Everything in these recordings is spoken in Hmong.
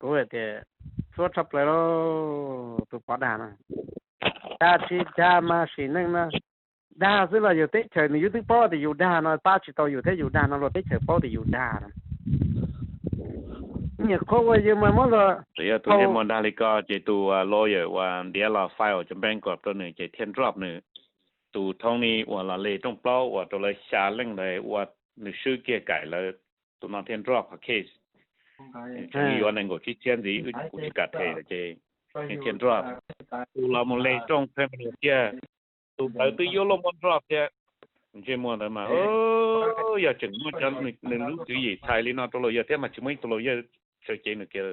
Kuv tias, txhua tshaj plaws lauj, tus pov dag no. Dag tsis dag mas sim neej no, dag xwb los yus teb chaws nws yus twb paub tias yus dag no, pab tsis tau yus thiab, yus dag no luag teb chaws paub tias yus dag no. Nyiam qhuav uas yus mas muab luag, yog tus ntsej muag dag li ko ces tus lawyer uas ntiav los file cov bankrupt rau nws ces thiaj drop nws. Tus Tony uas los li rooj plaub uas rau lawv xya leej ntawd ua nws swb kiag kaim lawv, tus no thiaj drop qhov case. Tseem yuav nees nkaum tsib txhiab ntxiv, wb kuv tsis kam them lawm ces thiaj drop. Tus los mus li rooj criminal kiag, tus ntawd twb yuav luag muab drop thiab. Ntsej muag ntawd mas yog tseem muaj cov nws lub tswv yim txhais li no rau lawyer thiab mas tsis muaj ib tug lawyer sawv cev nws kiag.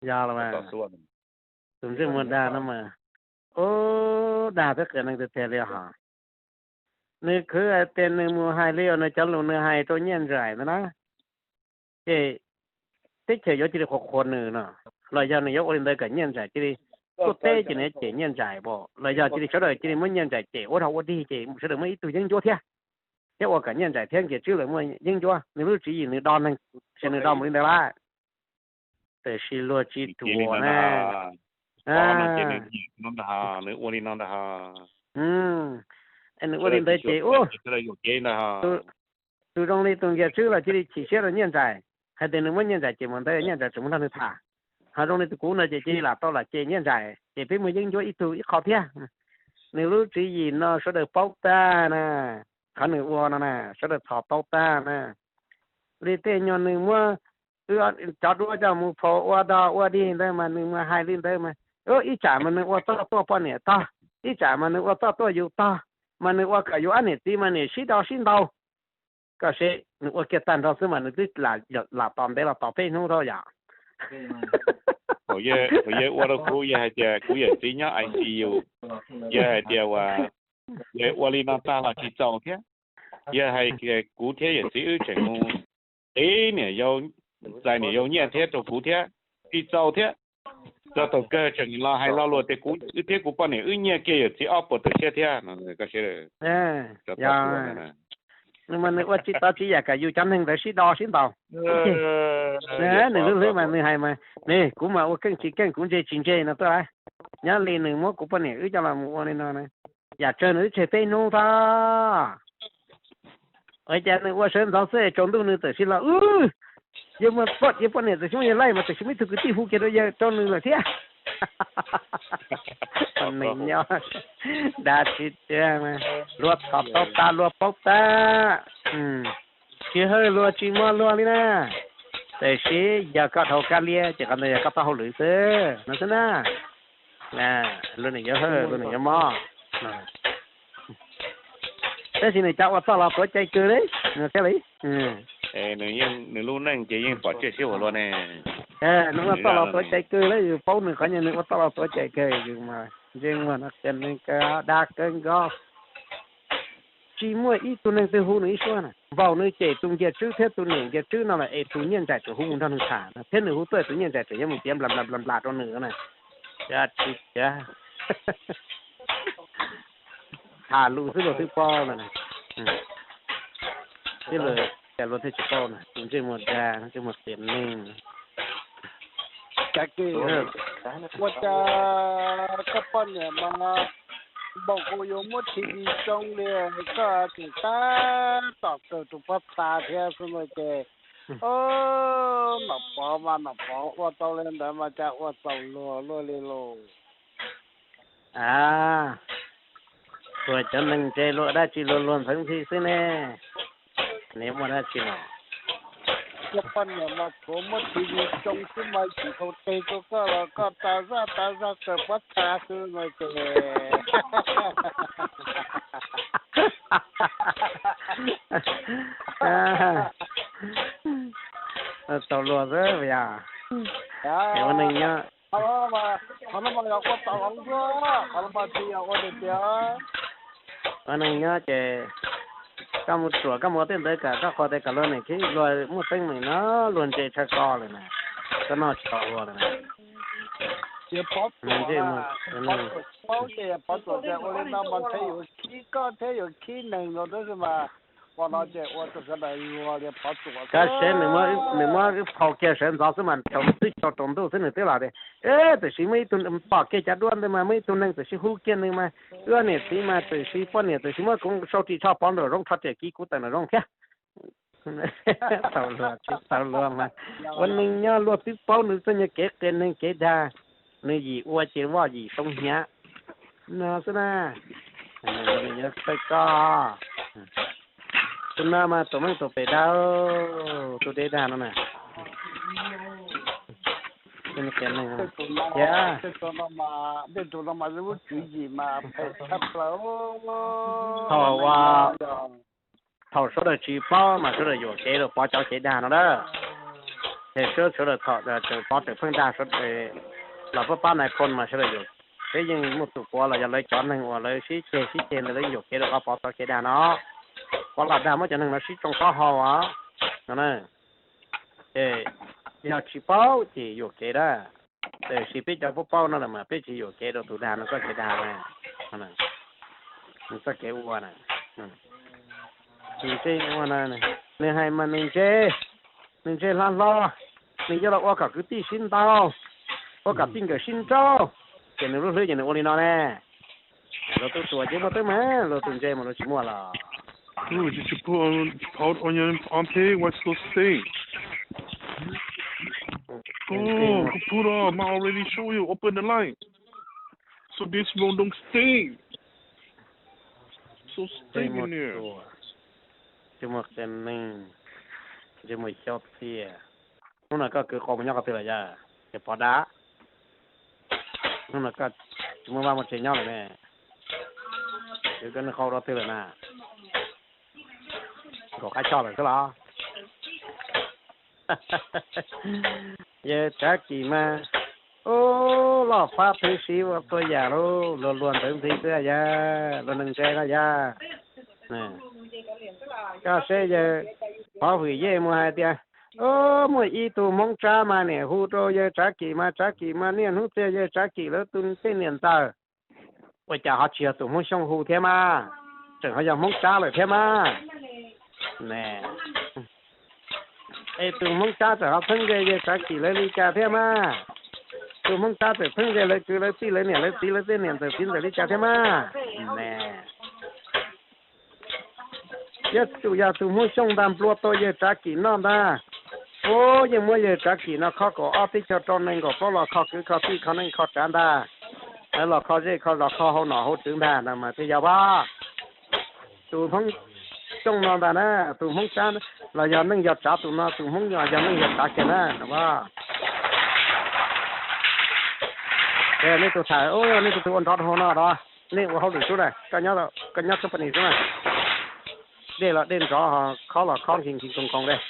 Yog los mas, tus ntsej muag dag no mas, ub, dag thiab qias neeg tiag tiag li hos. Nws khwv hais tias nws mus hais li uas nws cov lus nws hais rau Nyiaj Ntsais ntawd na, ces teb chaws yuav cia li qhuas qhuas nws no, los yog nws yuav ua li ntawd kom Nyiaj Ntsais cia li tuaj teb ces nws yuav cem Nyiaj Ntsais pom, los yog cia li sawv daws cia li muab Nyiaj Ntsais cem ua dog ua dig ces sawv daws muaj ib tug yeeb ncuab thiab, thiab ua kom Nyiaj Ntsais thiab Nkias Tswb lawv muaj yeeb ncuab, nws lub tswv yim nws do neeg, ces nws do mus li ntawd lawm. Tiam sis luag tsis ruam na. Nws ua li no ntag. Nws ua li ntawd ces ub, tus zoo li tus Nkias Tswb los cia li chim siab rau Nyiaj Ntsais, hais tias nws muab Nyiaj Ntsais cem mus ntawd Nyiaj Ntsais tseem muab nrog nws tham. Ho zoo li tus kuv no ces cia li lam tau lam cem Nyiaj Ntsais ces peb muaj yeeb ncuab ib tug ib qho thiab. Nws lub tswv yim no sawv daws paub tag na, qhov nws ua no na sawv daws txhos paub tag na. Li tej nyuag nws muab cov duab coj mus phaus ua dog ua dig ntawd mas nws mus hais li ntawd mas, ib tsam mas nws ua txoj tuaj poj niam tog, ib tsam mas nws ua txoj tuaj yus tog, mas nws ua kom yus ob niam txiv mas niam sib do sib ntaus. Koj seb nws ua kiag tag nrho xwb mas nws twb lam tos ntev los tos peb hnub dhau yom. Thaum yawg ua rau kuv, yawg hais tias kuv yawm txiv nyob I C U, yawg hais tias uas yawg ua li no tag los tsis txaus thiab. Yawg hais tias kuv thiab yawm txiv wb tseem mus tiv niam yau, txais niam yau nyiaj thiab rau kuv thiab, tsis txaus thiab. Txog thaum kawg tseem los hais lo lus tias kuv, wb thiab kuv poj niam wb nyiag kiag yawm txiv ob puas tawm tsiab thiab no. Nws mas nws ua tsis tau tsis yam kom yus cov neeg ntawd sib do sib ntaus. Nws lub hlwb mas nws hais mas, ne kuv mas ua keej tsis keej, kuv ntse tsis ntse no tuaj lawm. Nyob li nws muab kuv poj niam wb coj los mus ua li no na, yam tsawg nws twb tseg peb hnub tag. Ua cas nws ua sawv ntxov xwb tsaus ntuj nws txawm sis los, yawg muaj poj, yawg poj niam txawm xyoob yawg laij mas txawm sis muaj ib tug kwv tij hu kiag rau yawg, rau nws lawm thiab. Nws nyob dag tsis tiag, luag txhos tau tas luag paub tas. Tsis hawj luag tsis muaj luag li na. Tiam sis yog koj dhau kab liab ces qhov ntawd yog koj txoj hauj lwm xwb no xwb na. Luag nim yuav hawj luag nim yuav mob. Tab sis nws cov ua txoj los tuav cai kawg li, nws thiaj li. Nws lub neej ces yeej pom tsiaj sib huam luag ne. Nws ua txoj los tuav cai kawg li, yus paub nws qhov nyuag nws ua txoj los tuav cai kawg, yus mas ntsej muag no qias neeg kawg, dag kawg nkaus. Tsis muaj ib tug neeg twg hu nws ib suab na. Npaum nws cem tus Nkias Tswb thiab tus niam Nkias Tswb no lawm es tus Nyiaj Ntsais tseem hu mus nrog nws tham no, thiab nws hu tuaj tus Nyiaj Ntsais tseem yuav mus piav nplas nplas nplas nplas rau nws na. Cas tsis cas, tham lus xwb luag twb paub no. Tib lus cas luag thiaj tsis paub na, tus ntsej muag dag, ntsej muag qias neeg. Ua cas koj poj niam mas npaum kuv yuav muab T V tsoo li, koj tseem tab tom kawm tus pob txha thiab xwb no ces. Nom Pov mas Nom Pov ua tau li ntawd mas cas ua txaus luag luaj li los. A, tsuas cov neeg ntse luag dab tsi luag luag ntxheev nthi xwb ne. Nws muaj dab tsi los? Koj poj niam mas tsuav muab T V tsoo xwb mas tsis tau teg rau koj los koj tas zaj tas zog kawm pob txha xwb no ces. Txaus luag xwb yog. Ua neeg nyob, ua neeg nyob ces koj mus ruam koj mus ua tej ntawd kom koj qhuas tias kom luag niam khib luag muaj teeb meem no luag ntse tshaj koj lawm na. Koj noj tsis tau luag lawm na. Ntsej muag, ua li no mas ntshe yuav khib koj thiab yuav khib neeg no tab sis mas Koj saib nws muab wb phau kiag sawv ntxov xwb mas rau twb tsaus rau ntuj xwb nws twb los tias, eb, tiam sis muaj ib tug pom kiag cov duab ntawd mas muaj ib tug neeg tiam sis hu kiag nws mas wb niam txiv mas tiam sis poj niam tiam sis muab kuv sau ris tsho pov nraum zoov tsho riam kiv kuv tawm nraum zoov thiab. Txhaum luag tsis txhaum luag mas ua neeg nyob luag twb paub nws txoj nyuag kev qias neeg kev dag, nws yim ua ces voj yim soo hnyav no xwb na. Nws yuav txawj koj. Tus no mas tus meej tus pem dag, tus deb dag no na. Qias neeg thiab. Thaum uas, thaum sawv daws tsis paub mas sawv daws yuam kev rau pov cov kev dag no na. Ces sawv sawv daws thaum pov tseem pheej dag sawv daws los pab pab nais phoo mas sawv daws yuam, peb yeej muaj tus puav los yog lawv cov neeg uas lawv sib ceg sib ceg ntawd lawv yuam kev rau qhov pov txoj kev dag no. Pov los dag muab cov neeg no sib tsoo taub hau os no. Ces yog tsis paub ces yuam kev dab. Tiam sis peb cov paub paub no los mas peb tsis yuam kev rau tus dag no txoj kev dag na, nws txoj kev ua na. Nws ntse ua na, nws hais mas nws ntse, nws ntse hlob hlob, nws yuav los ua kom kwv tij sib ntaus, ua kom tij nkawm sib nrauj, ces nws lub hlwb ces nws ua li no ne. Luag tub tuas ces muaj teeb meem, luag tus ntse mas luag tsis muaj los. Dude, did you put on, put on your armpit? Why so thick? Go, go put on. I already show you. Open the light. So this one don't stay. So stay in there. Tsis muaj qias neeg, tsis muaj xyob txiaj. Hnub no koj kwv qau mus nyob qhov twg lawm yog? Ces pov dab. Hnub no koj tsis muaj vaj muaj tsev nyob lawm ne. Kwv koj neeg qau rau twg lawm na? Nkaum qab choj lawm xwb los? Yawg Tsav Kim mas, ub, loj fab thwv siv ua txhua yam lauj, luag luag ntawd ntxhi xwb yog luag neeg ntse no yog. Koj seb yawg Pov Hwm Yej mus hais tias, ub, muaj ib tug Hmoob Tsab mas niam hu rau yawg Tsav Kim mas Tsav Kim mas niaj hnub txiag yawg Tsav Kim lawv tus tej niam ntxawm. Ua cas ho tsis yog tus Hmoob Xyooj hu thiab mas, tseem ho yog Hmoob Tsab lawm thiab mas. Es tus Hmoob Tsab tseem ho pheej ze yawg Tsav Kim lawv li cas thiab mas. Tus Hmoob Tsab tseem pheej ze lawv kwv lawv tij lawv niam lawv txiv lawv tej niam ntxawm txiv ntxawm li cas thiab mas. Yuav tsum yog tus Hmoob Xyooj ntag nplua tau yawg Tsav Kim noj ntag. Ub, yeej muab yawg Tsav Kim no khob kaum ob teb chaws rau nees nkaum plaub los kho kwv kho tij kho neej kho tsav ntag. Lawv los kho zej kho zos kho hauv nom hauv tswv ntag no mas thiaj yog pab. Tus Hmoob Xyooj no ntag na, tus Hmoob Tsab los yog neej yog tsav tus no, tus Hmoob los yog neej yog tsav kiag na no pab. Nej tus tham, nej tus tus ua nrov dhau no los, nej ua hauj lwm sub na, koj nyob company sub na. Dej los dej nrov, khob los khob nki nki koos koos dej.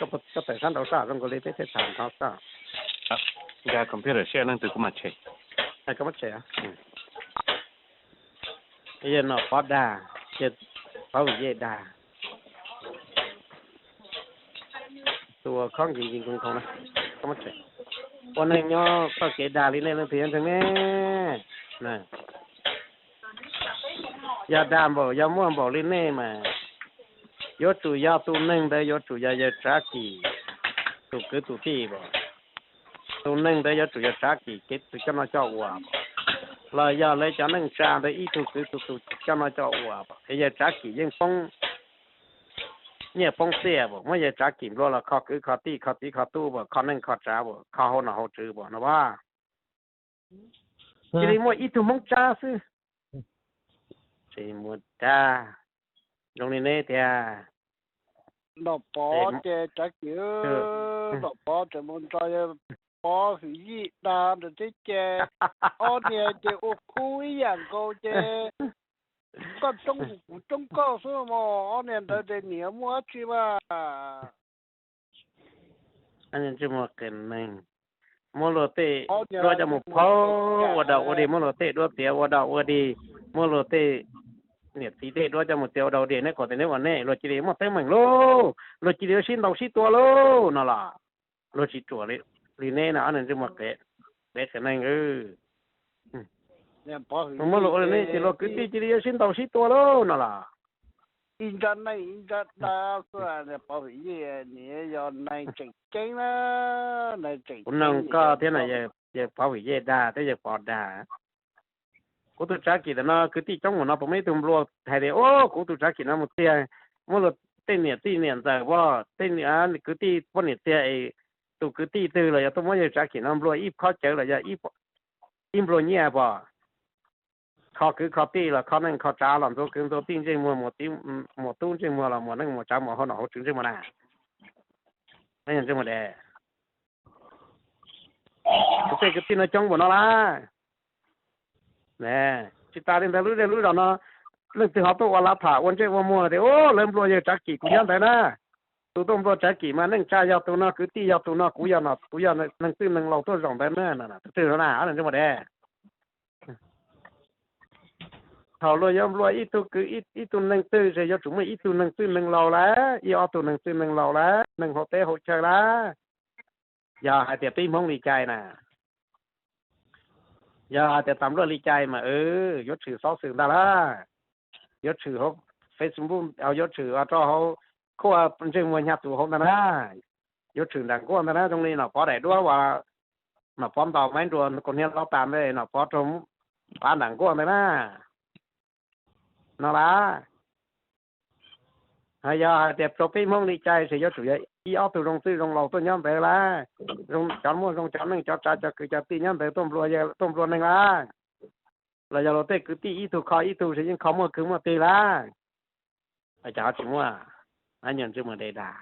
Koj tawm sab nraud sab zoo nkaus li peb thiaj tham nrov xwb. Nkag computer seb leej twg kuv mam tshem. Koj muab tshem. Yawg Nom Pov dag, yawg Pov Vwm Yej dag. Tus uas khob nki nki koos koos na, koj muab tshem. Ua neeg nyob txoj kev dag li nej leej twg yuav ntseeg ne? Yog dag npaum yog muaj npaum li nej mas yuav tsum yog tus neeg ntawd yuav tsum yog yawg Tsav Kim tus kwv tus tij as. Tus neeg ntawd yuav tsum yog Tsav Kim kev tus coj noj coj ua, los yog lawv cov neej tsa ntawd ib tug kwv tus tus coj noj coj ua. Es yawg Tsav Kim yeej poob nyiaj poob txiaj as, muab yawg Tsav Kim nplua los kho kwv kho tij kho txiv kho tub as, kho neej kho tsav as, kho hauv nom hauv tswv as no as. Cia li muaj ib tug Hmoob Tsab xwb. Tsis muaj dab zoo li neb tiag. Nom Pov ces Tsav Kim, Nom Pov tseem mus nrog yawg Pov Hwm Yej dag ntawd thiab ces ob niag ces ua khub ib yam nkaus ces koj tsoob kuv kuv tsoob koj xwb mog, ob niag ntawd ces niam muaj dab tsi mas. Muab luag tej duab coj mus phaub ua dog ua dig, muab luag tej duab txiav ua dog ua dig, muab luag tej niam txiv tej duab coj mus txiav ua dog ua dig, neb qhuas tias neb ua neb, luag cia li muaj teeb meem lauj, luag cia li sib ntaus sib tua lauj no los luag tsis ruam li neb no, ob niag ntsej muag qev qias neeg. Muab luag ua li ne ces luag kwv tij cia li yuav sib ntaus sib tua lauj no los. Ib nrab neej ib nrab dab xwb, Pov Hwm Yej nim yog neeg tseem ceeb na, neeg tseem ceeb. Kuv noog koj thiab no, yawg Pov Hwm Yej dag thiab yawg Pov dag. Kuv tus Tsav Kim ntawm no kwv tij coob mus no puas muaj ib tug nplua hais tias, Ub, kuv tus Tsav Kim no mus txiag, muab luag tej niam tij niam ntxawm pom, tej kwv tij poj niam txiag es tus kwv tij twg los yog tuaj muab yawg Tsav Kim no nplua ib khob cawv los yog ib nplua nyiaj pom, kho kwv kho tij los kho neej kho tsav los ntxuav kwv ntxuav tij ntsej muag, muas tub ntsej muag los muas neej muas tsav muas hauv nom hauv tswv ntsej muag na. Ntsej muag de. Kuv tej kwv tij no coob npaum no lawm. Tsis tas li ntawd lub zej lub zos no leej twg ho tuaj ua lav tham ua ntsej ua muag tias, Ub, lawv nplua yawg Tsav Kim kuv nyob ntawd na. Tus tuaj nplua Tsav Kim mas neej tsa yog tus no, kwv tij yog tus no, kuv yog no, kuv yog neeg txwj neeg laus tuaj zaum ntawd na. Tus twg no na, ntsej muag de. Thaum luag yuav nplua ib tug kwv ib tug neeg twg ces yuav tsum muaj ib tug neeg txwj neeg laus lawm, ib ob tug neeg txwj neeg laus lawm, neeg hauv teb hauv chaw lawm. Yog hais tias peb Hmoob li cas na, yog hais tias tas nplua li cas mas yuav tshwm xov xwm ntag lawm, yuav tshwm hauv Facebook, yuav tshwm rau hauv khuaj ntsej muag hnyav tus hauv ntag na, yuav tshwm nram nkuaj ntag na, zoo li Nom Pov daim duab uas Nom Pov ntaus Maiv Nruas kaus hniav lov tas ntawd, Nom Pov raug pav nram nkuaj ntawd na. No lawm. Yog hais tias rau peb Hmoob li cas ces yuav tsum yog ib ob tug zoo txwj zoo laus tuaj nyob ntawd lawm, cov muaj zoo cov neej cov tsav cov kwv cov tij nyob ntawd tuaj nplua neeg lawm, los yog luag tej kwv tij ib tug kho ib tug ces yeej kho muaj kwv muaj tij lawm. Cas ho tsis muaj? Nyuag ntsej muag de dag.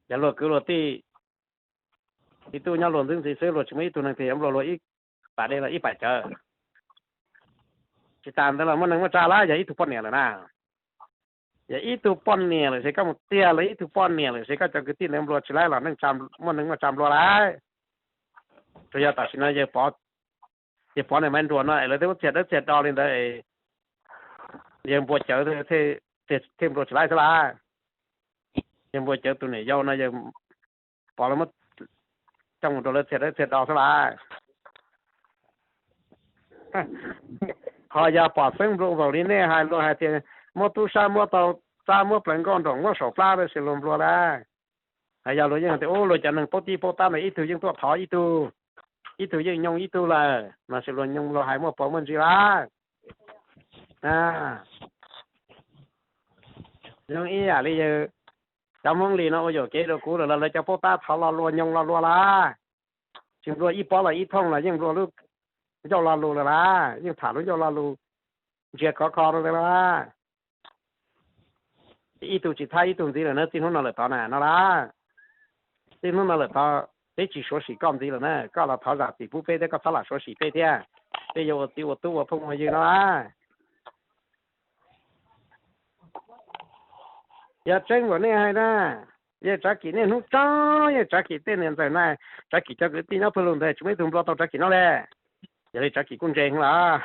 Yog luag kwv luag tij, ib tug nyob luag ntxwb ntxiv xwb, luag tsis muaj ib tug neeg twg yuav nplua luag ib pas dej los ib pas cawv. Tsis tas ntawd los muaj neeg muaj tsav lawm, yog ib tug poj niam lawm na. Yog ib tug poj niam lawm ces koj mus txiag luag ib tug poj niam lawm ces koj cov kwv tij ntawd nplua tsis laib los muaj neeg muaj tsav nplua lawm. Tsuas yog tam sim no yawg Pov niag Maiv Nruas no es lawv thiaj muab txiag dawb txiag do li ntawd, yawg npua cawv thiaj nplua tsis laib xwb lawm. Yawg npua cawv tus niam yau no yawg Pov lawv muab coj mus rau lawv txiag dawb txiag do xwb lawm. Ho yog pom xeeb nplua npaum li nej hais, luag hais tias muab tub sab muab tau tsab muab plawv nkauj nroos muab saum plab tab sis luag nplua lawm. Yog luag yeej hais tias ub, luag cov neeg paub tib paub tab ntawd ib tug yeej tuaj thov ib tug, ib tug yeej nyoo ib tug lawm no, tab sis luag nyoo luag hais muaj paus muaj ntsis lawm. Zoo ib yam li yawg, cov Hmoob Lis no ua yuam kev rau kuv lawm, lawv cov paub tab thov lo lua nyoo lo lua lawm. Tsis nplua ib pob los ib thooj los yeej nplua lub ncauj lo lus lawm lawm, yeej tham lub ncauj lo lus ntsia khov kho rau lawm lawm. Ib tug tsis thab ib tug ntxiv lawm na, txij hnub no lawm tod na no lawm. Txij hnub no lawm tod peb tsis suav sim koj ntxiv lawm na, koj los thov zam txim pub peb thiab, koj txhob lam suav sim peb thiab. Peb yuav ua txiv ua tub ua phooj ua ywg no lawm. Yog tseeb uas nej hais na, yawg Tsav Kim niaj hnub tso, yawg Tsav Kim tej niam ntxawm na, Tsav Kim cov kwv tij nyob pawg lug ntawd tsis muaj ib tug nplua tau Tsav Kim no li. Yog li Tsav Kim kuj ntse heev lawm.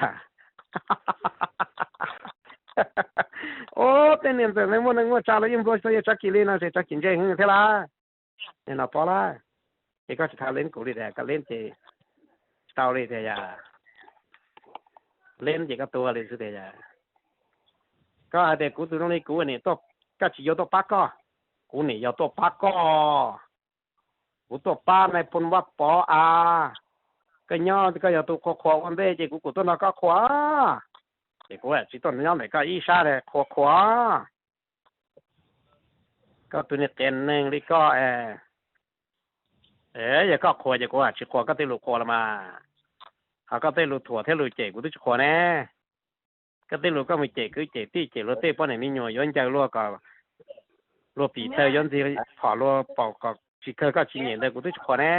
Ub, tej niam ntxawm na muaj neeg muaj tsav los yeej nplua tsis tau yawg Tsav Kim li no ces Tsav Kim ntse heev thiab lawm. Nom Pov lawm, ces koj tsis tau leb kuv li tias, koj leb ces tsis tau li tias yog, leb ces koj tuag li xwb tias yog. Koj hais tias kuv tus zoo li kuv nim tuaj, koj tsis yuav tuaj pab koj, kuv nim yog tuaj pab koj. Kuv tuaj pab nais phoo Vaj Pov a, koj nyob koj yog tus qhuas qhuas ua ntej ces kuv kuj tuaj nrog koj qhuas. Ces kuv tsis tuaj nyob ntawm koj ib sab qhuas qhuas. Koj tus niag qias neeg li koj es, yog koj qhuas ces kuv tsis qhuas koj tej lus qhuas los mas. Ho koj tej lus thuam thiab lus cem kuv twb tsis qhuas ne. Koj tej lus koj mus cem kwv cem tij cem luag tej poj niam me nyuam yuav ncaws luag kom luag pim tawg yuav ntxig phom luag paum kom tsis kawg koj tsis nyem ntawd kuv twb tsis qhuas ne.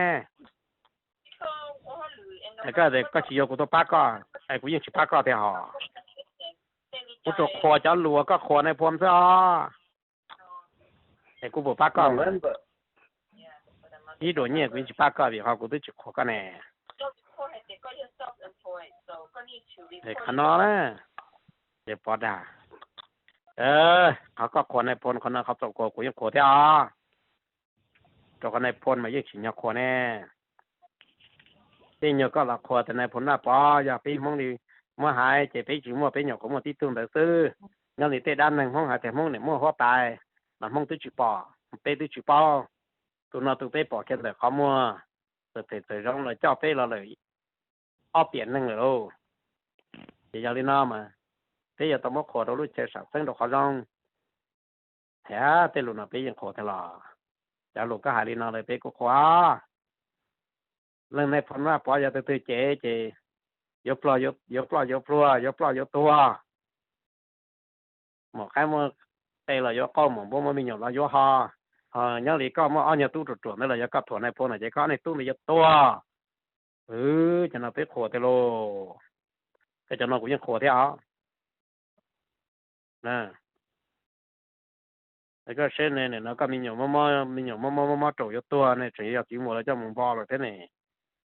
Koj, koj tsis yuav kuv tuaj pab koj es kuv yeej tsis pab koj tiag hos. Kuv tsuas qhuas cov lus uas koj qhuas nais phoo xwb os. Es kuv puas pab koj? Ib duas nyiaj kuv yeej tsis pab koj vim qhov kuv twb tsis qhuas koj ne. Qhov no na, ces Pov dag, qhov koj qhuas nais phoo qhov no qhov txaus qhuas kuv yeej qhuas thiab os. Rau qhov nais phoo mas yeej tsim nyog qhuas ne. Tej nyuag koj los qhuas tias nais phoo Vaj Pov yog peb Hmoob li muab hais ces peb tsis muaj, peb nyuam qhuav muaj tib tug ntawd xwb. Nyob li tej dab neeg Hmoob hais tias Hmoob niam muaj huab tais, mas Hmoob twb tsis pom, peb twb tsis paub. Tus no tus peb pom kiag ntawm qhov muag, txawm phem txawm zoo los coj peb los lawm ob tiam neeg lawm lauj. Ces yog li no mas peb yuav tau muab qhuas rau lub chaw sam xeeb rau qhov zoo. Thiab tej lus no peb yeej qhuas tiag los, cov lus koj hais li no lawm peb kuj qhuas. Leej nais phoo Vaj Pov yog tus twg ces, ces yuav ploj yuav pluag, yuav ploj yuav tuag. Muaj qaib muaj qe los yuav qauj, muaj npua muaj me nyuam los yuav ho. Ho nyob li koj muaj ob nyuag tub ruam ruam ntawd los yog koj thuam nais phoo no ces koj ob niag tub ntawd yuav tuag. Cov no peb qhuas tiag lauj. Koj cov no kuv yeej qhuas thiab os. Koj saib ne, nim no koj me nyuam mob mob, me nyuam mob mob mob mob raum yuav tuag ne, tseem yog txiv muam lawv coj mus npo lawm thiab ne.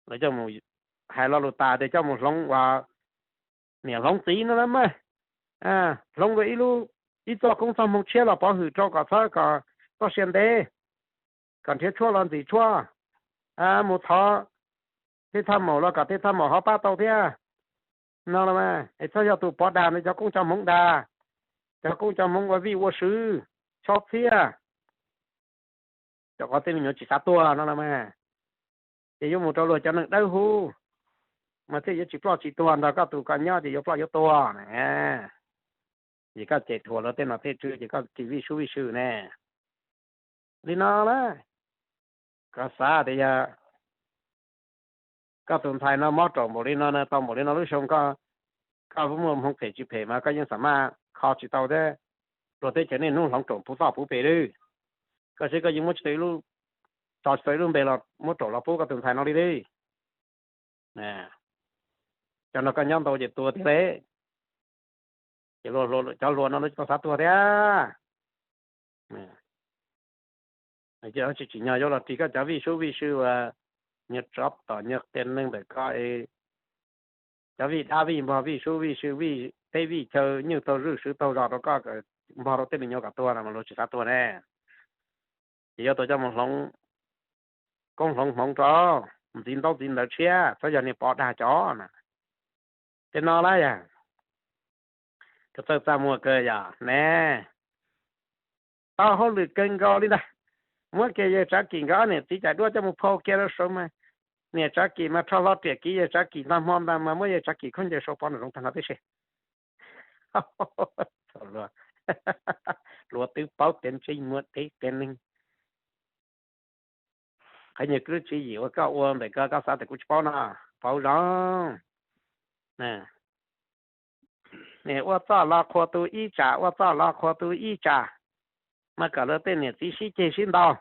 Lawv coj mus, hais lo lus tas tias coj mus hloov ua niam hloov txiv no na mas. Hloov dua ib lub, ib txoj koob txoj hmoo tshiab los pov hwm rau kom txhob kom txoj sia ntev, kom nrhiav tshuaj los ntxim tshuaj, mus thov tej thaj maum los kom tej thaj maum ho pab tau thiab. No los mas es txhob yog tus pov dag ntawd cov koob cov hmoov dag, cov koob cov hmoov ua vij ua sw, chob txhiab, rau qhov tej me nyuam tsis xav tuag no los mas. Ces yuav mus rau luag cov neeg dawb huv, mas thiaj yuav tsis ploj tsis tuag nrog koj tus koj nyob ces yuav ploj yuav tuag na. Ces koj cem thuam luag tej nom tej tswv ces koj tsis vij sub vij sw ne. Li no na, koj xav tias yog koj tus ntxhais no mob raum npaum li no, tau npaum li no lub xyoo, koj muaj hmoov phem tsis phem mas koj yeej xam maj kho tsis tau thiab. Luag teb chaws niaj hnub hloov raum puv txoj puv pem li. Koj saib koj yeej muab tsis tau ib lub, tso tsis tau ib lub npe los muab raum los pub koj tus ntxhais no li li. Cov no koj nyob ntau ces tuag tiag li. Ces cov hluas no lawv tsis tau xav tuag thiab. Tsis tsim nyog yuav los ris koj cov vij sub vij sw uas nyuag tsov tom nyuag qias neeg ntawm koj, cov vij dab vij npog vij sub vij sw vij teb vij chaw nyuj taug zuj swv taug zos rau koj, npog rau tej me nyuam kom tuag no mas luag tsis xav tuag ne. Ces yuav tau coj mus hloov koob hloov hmoov rau, ntxiv ntaub ntxiv ntawv tshiab, txhob yog niag pov dag cov na. Tej no lawm yog, koj txawj txaj muag kawg yog ne. Tau hauj lwm kawg nkaus li ntag. Muab kiag yawg Tsav Kim nkawd ob niam txiv caj duab coj mus phau kiag rau saud mas, niam Tsav Kim mas rho hlo riam kiv yawg Tsav Kim ntag hmo ntag mas muab yawg Tsav Kim khaub ncaws sau pov nram zoov tag nrho tib si. Luag twb paub tias ntsej muag deb qias neeg. Qhov nyuag kwv tswv yim uas koj ua ntawm koj, koj xav tias kuv tsis paub no, paub zoo. Ua txoj los qhuas tus ib tsam, ua txoj los qhuas tus ib tsam, mas kom luag tej niam txiv sib ceg sib ntaus.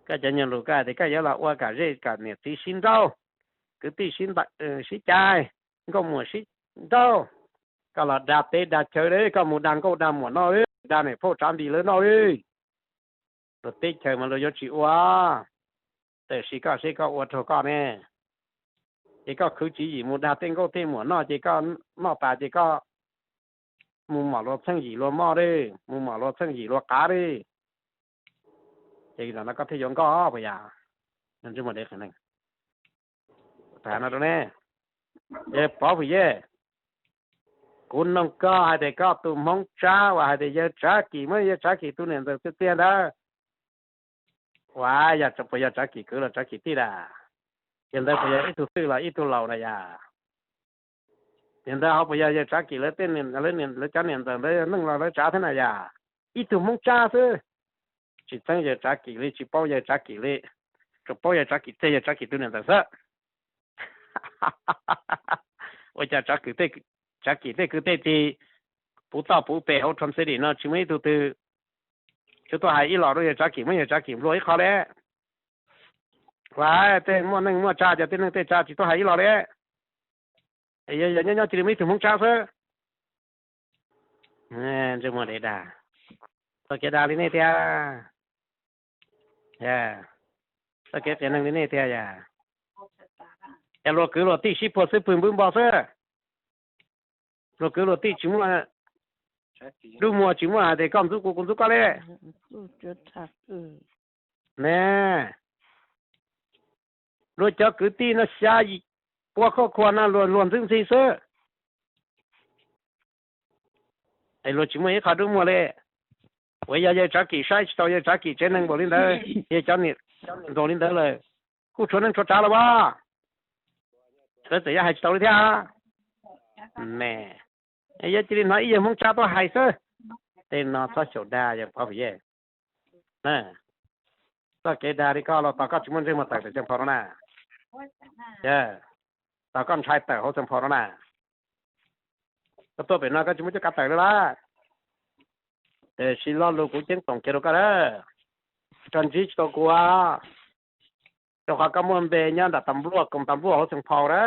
Koj cov nyuag lus koj hais tias koj yuav los ua kom zej kom niam txiv sib nrauj, kwv tij sib cais, nkauj muam sib nrauj, koj los dag teb dag chaw li, koj mus dag nkauj dag muam noj li, dag niam phauj Tsav Npis lawv noj li. Luag teb chaws mas luag yuav tsis ua, tab sis koj seb koj ua raug koj ne. Ces koj khwv tswv yim mus dag tej nkauj tej muam noj ces koj noj tas ces koj mus mom luag txheej yim luag moj li, mus mom luag txheej yim luag qav li. Ces zaum no koj thiaj yuav nkoj puas yog? Ntsej muag dev qias neeg. Tham no rau ne, yawg Pov Phuv Yej, kuv noog koj hais tias koj tus Hmoob Tsab uas hais tias yawg Tsav Kim muab yawg Tsav Kim tus niam ntxawm txiag txiag ntawd, uas yog puas yog Tsav Kim kwv los Tsav Kim tij lawm? Yawg ntawd puas yog ib tug twj los ib tug laus na yom? Yawg ntawd ho puas yog yawg Tsav Kim lawv tej, lawv cov niam ntxawm ntawd yog neej los lawv tsav thiab na yom? Ib tug Hmoob Tsab xwb, tsis txeeb yawg Tsav Kim li, tsis paub yawg Tsav Kim li, tsuas paub yawg Tsav Kim txiag yawg Tsav Kim tus niam ntxawm xwb. Ua cas Tsav Kim tej, Tsav Kim tej kwv tej tij puv txoj puv pem hauv Trom City no tsis muaj ib tug twg tsis tuaj hais ib los rau yawg Tsav Kim, muab yawg Tsav Kim nplua ib qho li? Ua, tej muaj neej muaj tsa, cov tej neej tej tsa tsis tuaj hais ib los li. Yog nyob nyob cia li muaj ib tug Hmoob Tsab xwb. Ntsej muag dev dag, txoj kev dag li nej tiag, txoj kev qias neeg li nej tiag yom. Es luag kwv luag tij sib puag xwb pw npwb npo xwb. Luag kwv luag tij tsis muaj, dub muag tsis muaj hais tias koj ntxub kuv kuv ntxub koj li. Ne, luag cov kwv tij no xya pua khoj khua no luag luag ntxwb ntxhi xwb. Es luag tsis muaj ib qho dub muag li. Uas yog yawg Tsav Kim saib tsis tau yawg Tsav Kim tsev neeg npaum li ntawd, yawg cov niam npaum li ntawd lawm, kuj tshuav neej tshuav tsav los as. Lawv txawm yuav hais tsis tau li thiab. Me, yog cia li hnov ib yawg Hmoob Tsab tuaj hais xwb. Tej no txhob xyaum dag yawg Pov Fwm Yej. Txoj kev dag li koj los tos koj tsis muaj ntsej muag tawm pem Xeem Phau no na. Tos koj ntshai tawm hauv Xeem Phau no na. Koj tuaj pem no koj tsis muaj cuab kav tawm li lawm. Tiam sis lo lus kuv ceeb toom kiag rau koj na, koj ntsib tsis tau kuv, rau qhov koj muaj npe nyob nram tas npluaj koom tas npluaj hauv Xeem Phau na.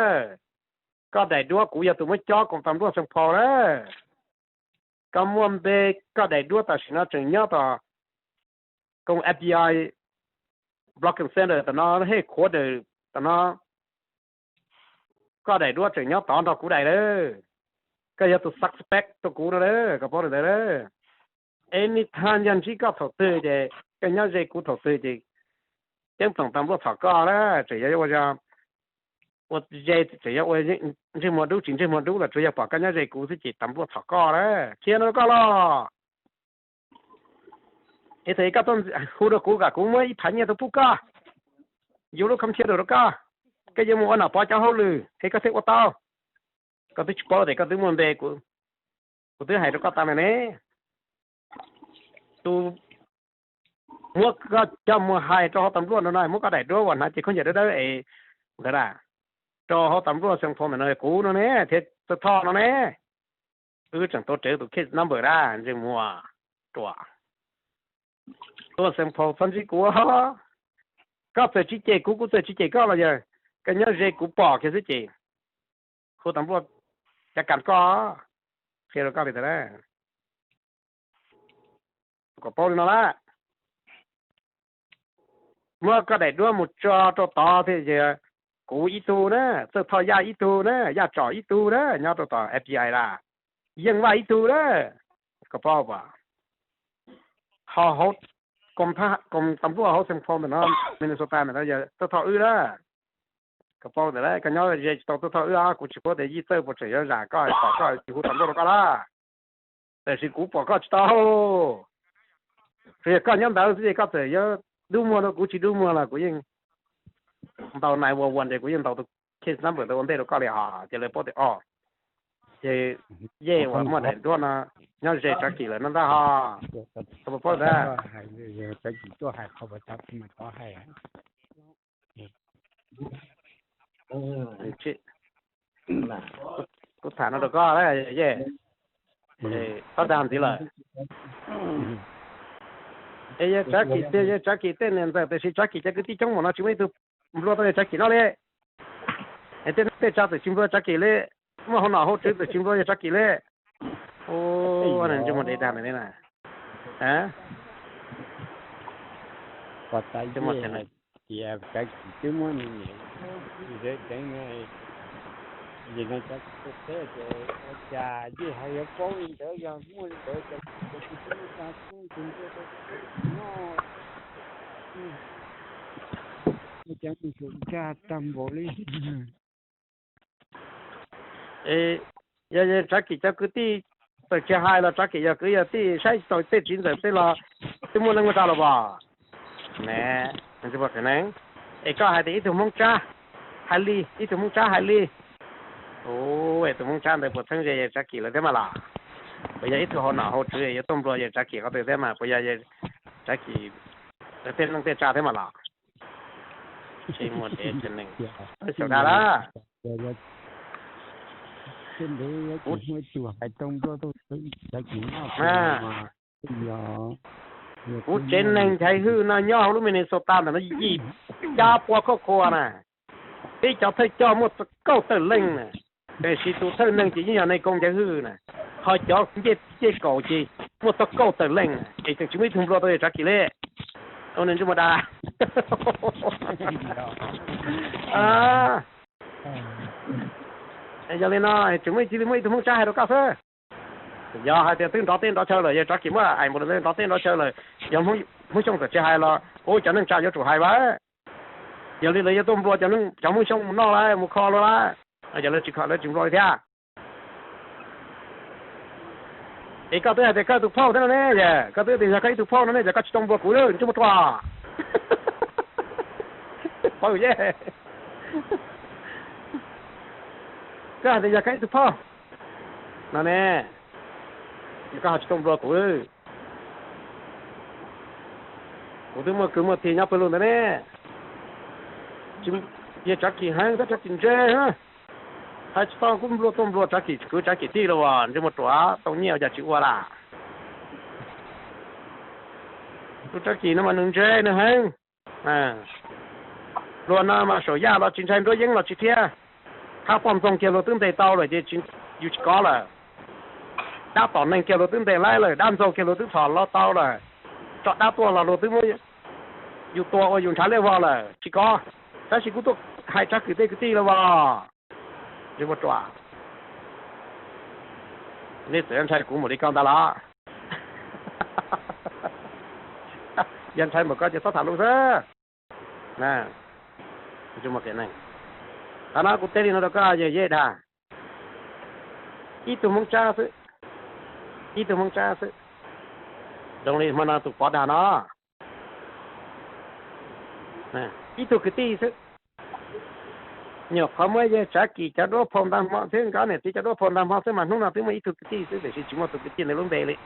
Koj daim duab kuv yog tus muab cob koom tas npluaj Xeem Phau na. Koj muaj npe, koj daim duab tam sim no tseem nyob tom koom F B I Block Center tom no, headquarter tom no. Koj daim duab tseem nyob tod nrog kuv daim lawm. Koj yog tus suspect rau kuv no lawm, koj paub li ntawd lawm. Anytime yog ntsib koj thaum twg ces koj nyob ze kuv thaum twg ces ceeb toom tas npluaj txhom koj lawm, tseem yuav ua, ua ze, tseem yuav ua ntsej muag dub tsis ntsej muag dub los tsuas yog pom koj nyob ze kuv xwb ces tas npluaj txhom koj lawm, qhia no rau koj los. Es thaum koj tuaj hu rau kuv kom kuv muab ib phav nyiaj tuaj pub koj, yus lub computer rau koj, koj yuav mus ua Nom Pov cov hauj lwm es koj thiaj ua tau. Koj twb tsis paub tias koj twb muaj npe, kuv twb hais rau koj tas ntawd ne. Tus muab koj coj mus hais rau hauv tas npluaj no no, muab koj daim duab uas hnav cev khaub ncaws dawb dawb es ntawd na, rau hauv tas npluaj Xeem Phau ntawm no kuv no ne, thiab Txawj Thoj no ne. Wb tseem tuav rawv tus case number na, ntsej muag ruam. Tuaj Xeem Phau txhob ntsib kuv. Koj txawm tsis cem kuv, kuv txawm tsis cem koj los yog koj nyob ze kuv pom kiag xwb ces hu tas npluaj cav kas koj, qhia rau koj li ntawd na. Kom paub li no lawm, muab koj daim duab mus tso rau tod thiaj yog kuv ib tug na, Txawj Thoj Yaj ib tug na, Yaj Tsom ib tug na, nyob rau tom F B I na, Yeej Vaj ib tug na. Koj paub puas? Ho hauv koom tas npluaj hauv Xeem Phau ntawm no, Minnesota ntawm no yog Txawj Thoj wb na. Koj paub ntawd lawm, koj nyob ze tsis tau Txawj Thoj wb os, kuv tsis paub tias Yij Txawj puas tseem yuav zam koj, kom koj tsis hu tas npluaj rau koj lawm. Tiam sis kuv pom koj tsis tau. Tsuas yog koj nyob ntawd xwb ces koj txawm yuav dub muag rau kuv tsis dub muag los kuv yeej ntaus nine one one ces kuv yeej ntaus tus case number ntawd ua ntej rau koj li hos, ces lawv paub tias o, ces Yej uas muaj daim duab no nyob ze Tsav Kim lawm no ntag hos. Koj puas paub ntawd? Kuv tham no rau koj, Yej, txhob dag ntxiv lawm. Es yog Tsav Kim tiag, yog Tsav Kim tej niam ntxawm, tiam sis Tsav Kim cov kwv tij coob npaum no tsis muaj ib tug nplua tau yog Tsav Kim no li. Es tej neeg tej tsav txawm tsis nplua Tsav Kim li, muaj hauv nom hauv tswv txawm tsis nplua yog Tsav Kim li. Ua ntsej muag dev dag ntawm li na. Pom tas Yej hais tias Tsav Kim twb muab nws niam zawv deev no, yim no Tsav Kim tuaj teb ces ua cas Yej ho yuav paub li ntawd, yog muaj li ntawd ces ua cas tus nplua tau Tsav Kim no, ua cas mus ntsuam nkag tag npaum li. Yog Tsav Kim cov kwv tij txawm tsis hais los Tsav Kim yog kwv yog tij saib tau tej txiv ntxawm tej los twb muaj neej muaj tsa los as. Ne, es koj hais tias ib tug Hmoob Tsab hais li, ib tug Hmoob Tsab hais li. Ua tus Hmoob Tsab ntawd puas txheeb ze yawg Tsav Kim lawv thiab mas los? Puas yog ib tug hauv nom hauv tswv yuav tuaj nplua yawg Tsav Kim qhov twg thiab mas? Puas yog yawg Tsav Kim lawv tej neej tej tsa thiab mas los? Tsis muaj dev tsis neeg, xyaum dag lawm. Kuv tsev neeg Nchaiv Hwj no nyob hauv lub Minnesota ntawm no yim xya pua khoj khua na, peb cov thawj coj muaj kauj tawm leej na, tiam sis tus thawj neeg ces yeej yog nej koob Nchaiv Hwj na, ho cov ncej ncej kaum ces muaj txog kauj tawm leej na, es tseem tsis muaj ib tug nplua tau yawg Tsav Kim li. Ua ntsej muag dag. Yog li no tseem muaj ib tug Hmoob Tsab hais rau koj xwb. Yog hais tias twb nrov teb nrov chaw lawm, yawg Tsav Kim muab aim npaum li ntawd nrov teb nrov chaw lawm, yog Hmoob Hmoob Xyooj txawm tsis hais los kuv cov neej tsa yuav tsum hais vas. Yog li lawv yuav tuaj nplua cov Hmoob Xyooj mus noj lawm, mus kho luag lawm, yog lawv tsis kho lawv tsis nplua li thiab. Es koj twb hais tias koj ib tug phauj thiab no ne, koj twb tias yog koj ib tug phauj no ne, yog koj tsis tau nplua kuv, ntsej muag ruam. Paub ye, koj hais tias yog koj ib tug phauj no ne, yog koj ho tsis tau nplua kuv. Kuv twb muaj kwv muaj tij nyob pawg lug ntawd ne. Yog Tsav Kim heev, Tsav Kim ntse, hais tsis tau kuv nplua tuaj nplua Tsav Kim kwv Tsav Kim tij los as, ntsej muag ruam, tau nyiaj ua cas tsis ua lawm. Tus Tsav Kim no mas nws ntse nws heev. Luag no mas saum yaj los tsis ntshai, nruab yeeb los tsis thiab. Thab poj ntxoog kiag luag twb ntes tau lawm ces yus tsis kov lawm. Dab tom neeg kiag luag twb ntes laib lawm, dab ntxaug kiag luag twb txhom los tau lawm. Tso dab tuaj los luag twb muab yus tua ua yus ntshav liaj vog lawm, tsis kov. Tab sis kuv tuaj hais Tsav Kim tej kwv tij los as. Ntsej muag ruam. Nej txawm ntshai kuv npaum li ko ntag los? Yog ntshai npaum ko ces txhob tham lus xwb. Qhov no kuv teb li no rau koj, yog yej dag, ib tug Hmoob Tsab xwb, ib tug Hmoob Tsab xwb, zoo li hmo no tus Pov Dag no, ib tug kwv tij xwb. Nyuam qhuav muab yawg Tsav Kim cov duab phau ntag hmo thiab nkawd niam txiv cov duab phau ntag hmo xwb mas hnub no twb muaj ib tug kwv tij xwb, tiam sis tsis muaj tus kwv tij ntawd lub npe li.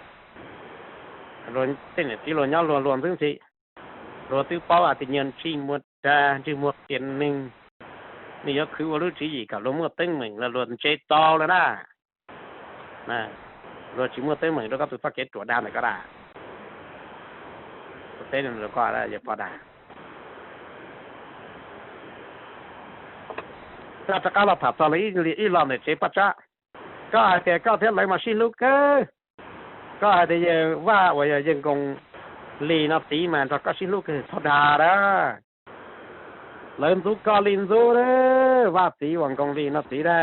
Tej niam txiv luag nyob luag luag ntxwb ntxhi, luag twb paub hais tias nyias ntsej muag dag ntsej muag qias neeg, nws yuav khwv ua lub tswv yim kom luag muaj teeb meem los luag ntse tau lawm na. Luag tsis muaj teeb meem rau koj tus txoj kev ruam dag ntawm koj da. Kuv teb rau koj, yawg Pov Dag, koj rov qab los tham txog lawv ib lo ntawm tsev Paj Tsab. Koj hais tias koj thiab lawv mas sib hlub kawg. Koj hais tias yawg Vaj uas yog yawg Nkoos Lis no txiv mas nrog koj sib hlub kawg, txhob dag a. Lawv ntxub koj li ntxub, Vaj txiv uas Nkoos Lis no txiv na.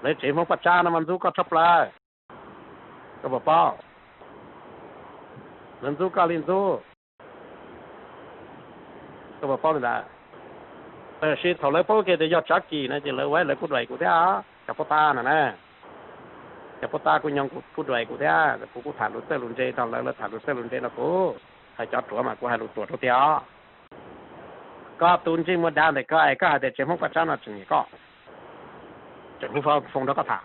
Lawv tsev Hmoob Paj Tsab no mas ntxub koj tshaj plaws. Koj puas paub? Lawv ntxub koj li ntxub. Koj puas paub li ntawd? Tab sis thaum lawv paub kiag tias yog Tsav Kim no ces lawv ua lawv kuj duam kuv thiab, cov pov tag no na. Cov pov tag kuj nyoog kuj duam kuv thiab, kuv kuj tham lus txawj lus ntse rau lawv, lawv tham lus txawj lus ntse rau kuv. Hais cov ruam mas kuv hais lus ruam rau tiag os. Koj tus ntsej muag dav ntawm koj es koj hais tias tsev Hmoob Paj Tsab no tseem nyiam koj, tseem hu fo foos rau koj tham.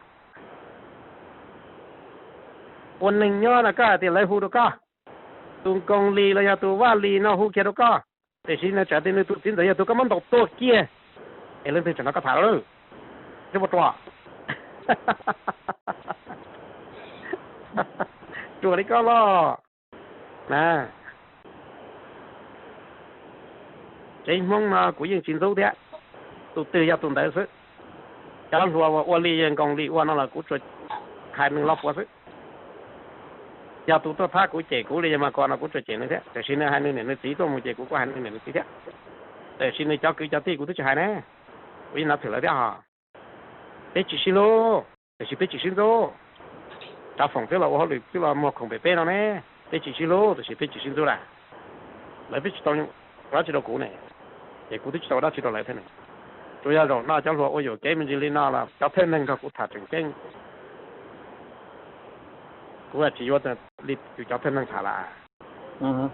Ua neeg nyob no koj hais tias lawv hu rau koj, tus Nkoos Lis los yog tus Vaj Lis no hu kiag rau koj, tiam sis nws tseem tias nws tus txiv ntxawm yog tus koj muab ntaus tuag kiag, es leej twg tseem nrog koj tham lawm? Ntsej muag ruam. Ruam li koj los na. Tsev Hmoob no kuv yeej tsis ntxub thiab, tus twg yog tus ntawd xwb. Cov hluas uas ua li yawg Nkoos Lis ua no los kuv tsuas hais nws los puav xwb. Yog tus tuaj thab kuv cem kuv li yawg Mas Kos no kuv tsuas cem nws thiab, tiam sis nws hais nws niam nws txiv tuaj mus ces kuv kuj hais nws niam nws txiv thiab. Tiam sis nws cov kwv cov tij kuv twb tsis hais ne, kuv yeej nav thwm lawv thiab hos. Peb tsis sib hlub, tiam sis peb tsis sib ntxub. Tsav Foom twb los ua hauj lwm twb los muag khoom pem peb no ne, peb tsis sib hlub tiam sis peb tsis sib ntxub lawm. Lawv twb tsis tau dab tsi rau kuv ne, ces kuv twb tsis tau dab tsi rau lawv thiab ne. Tsuas yog zaum no cov hluas ua yuam kev me ntsis li no los cov thawj neeg nrog kuv tham tseem ceeb. Kuv tsis yuav li tus cov thawj neeg tham lawm.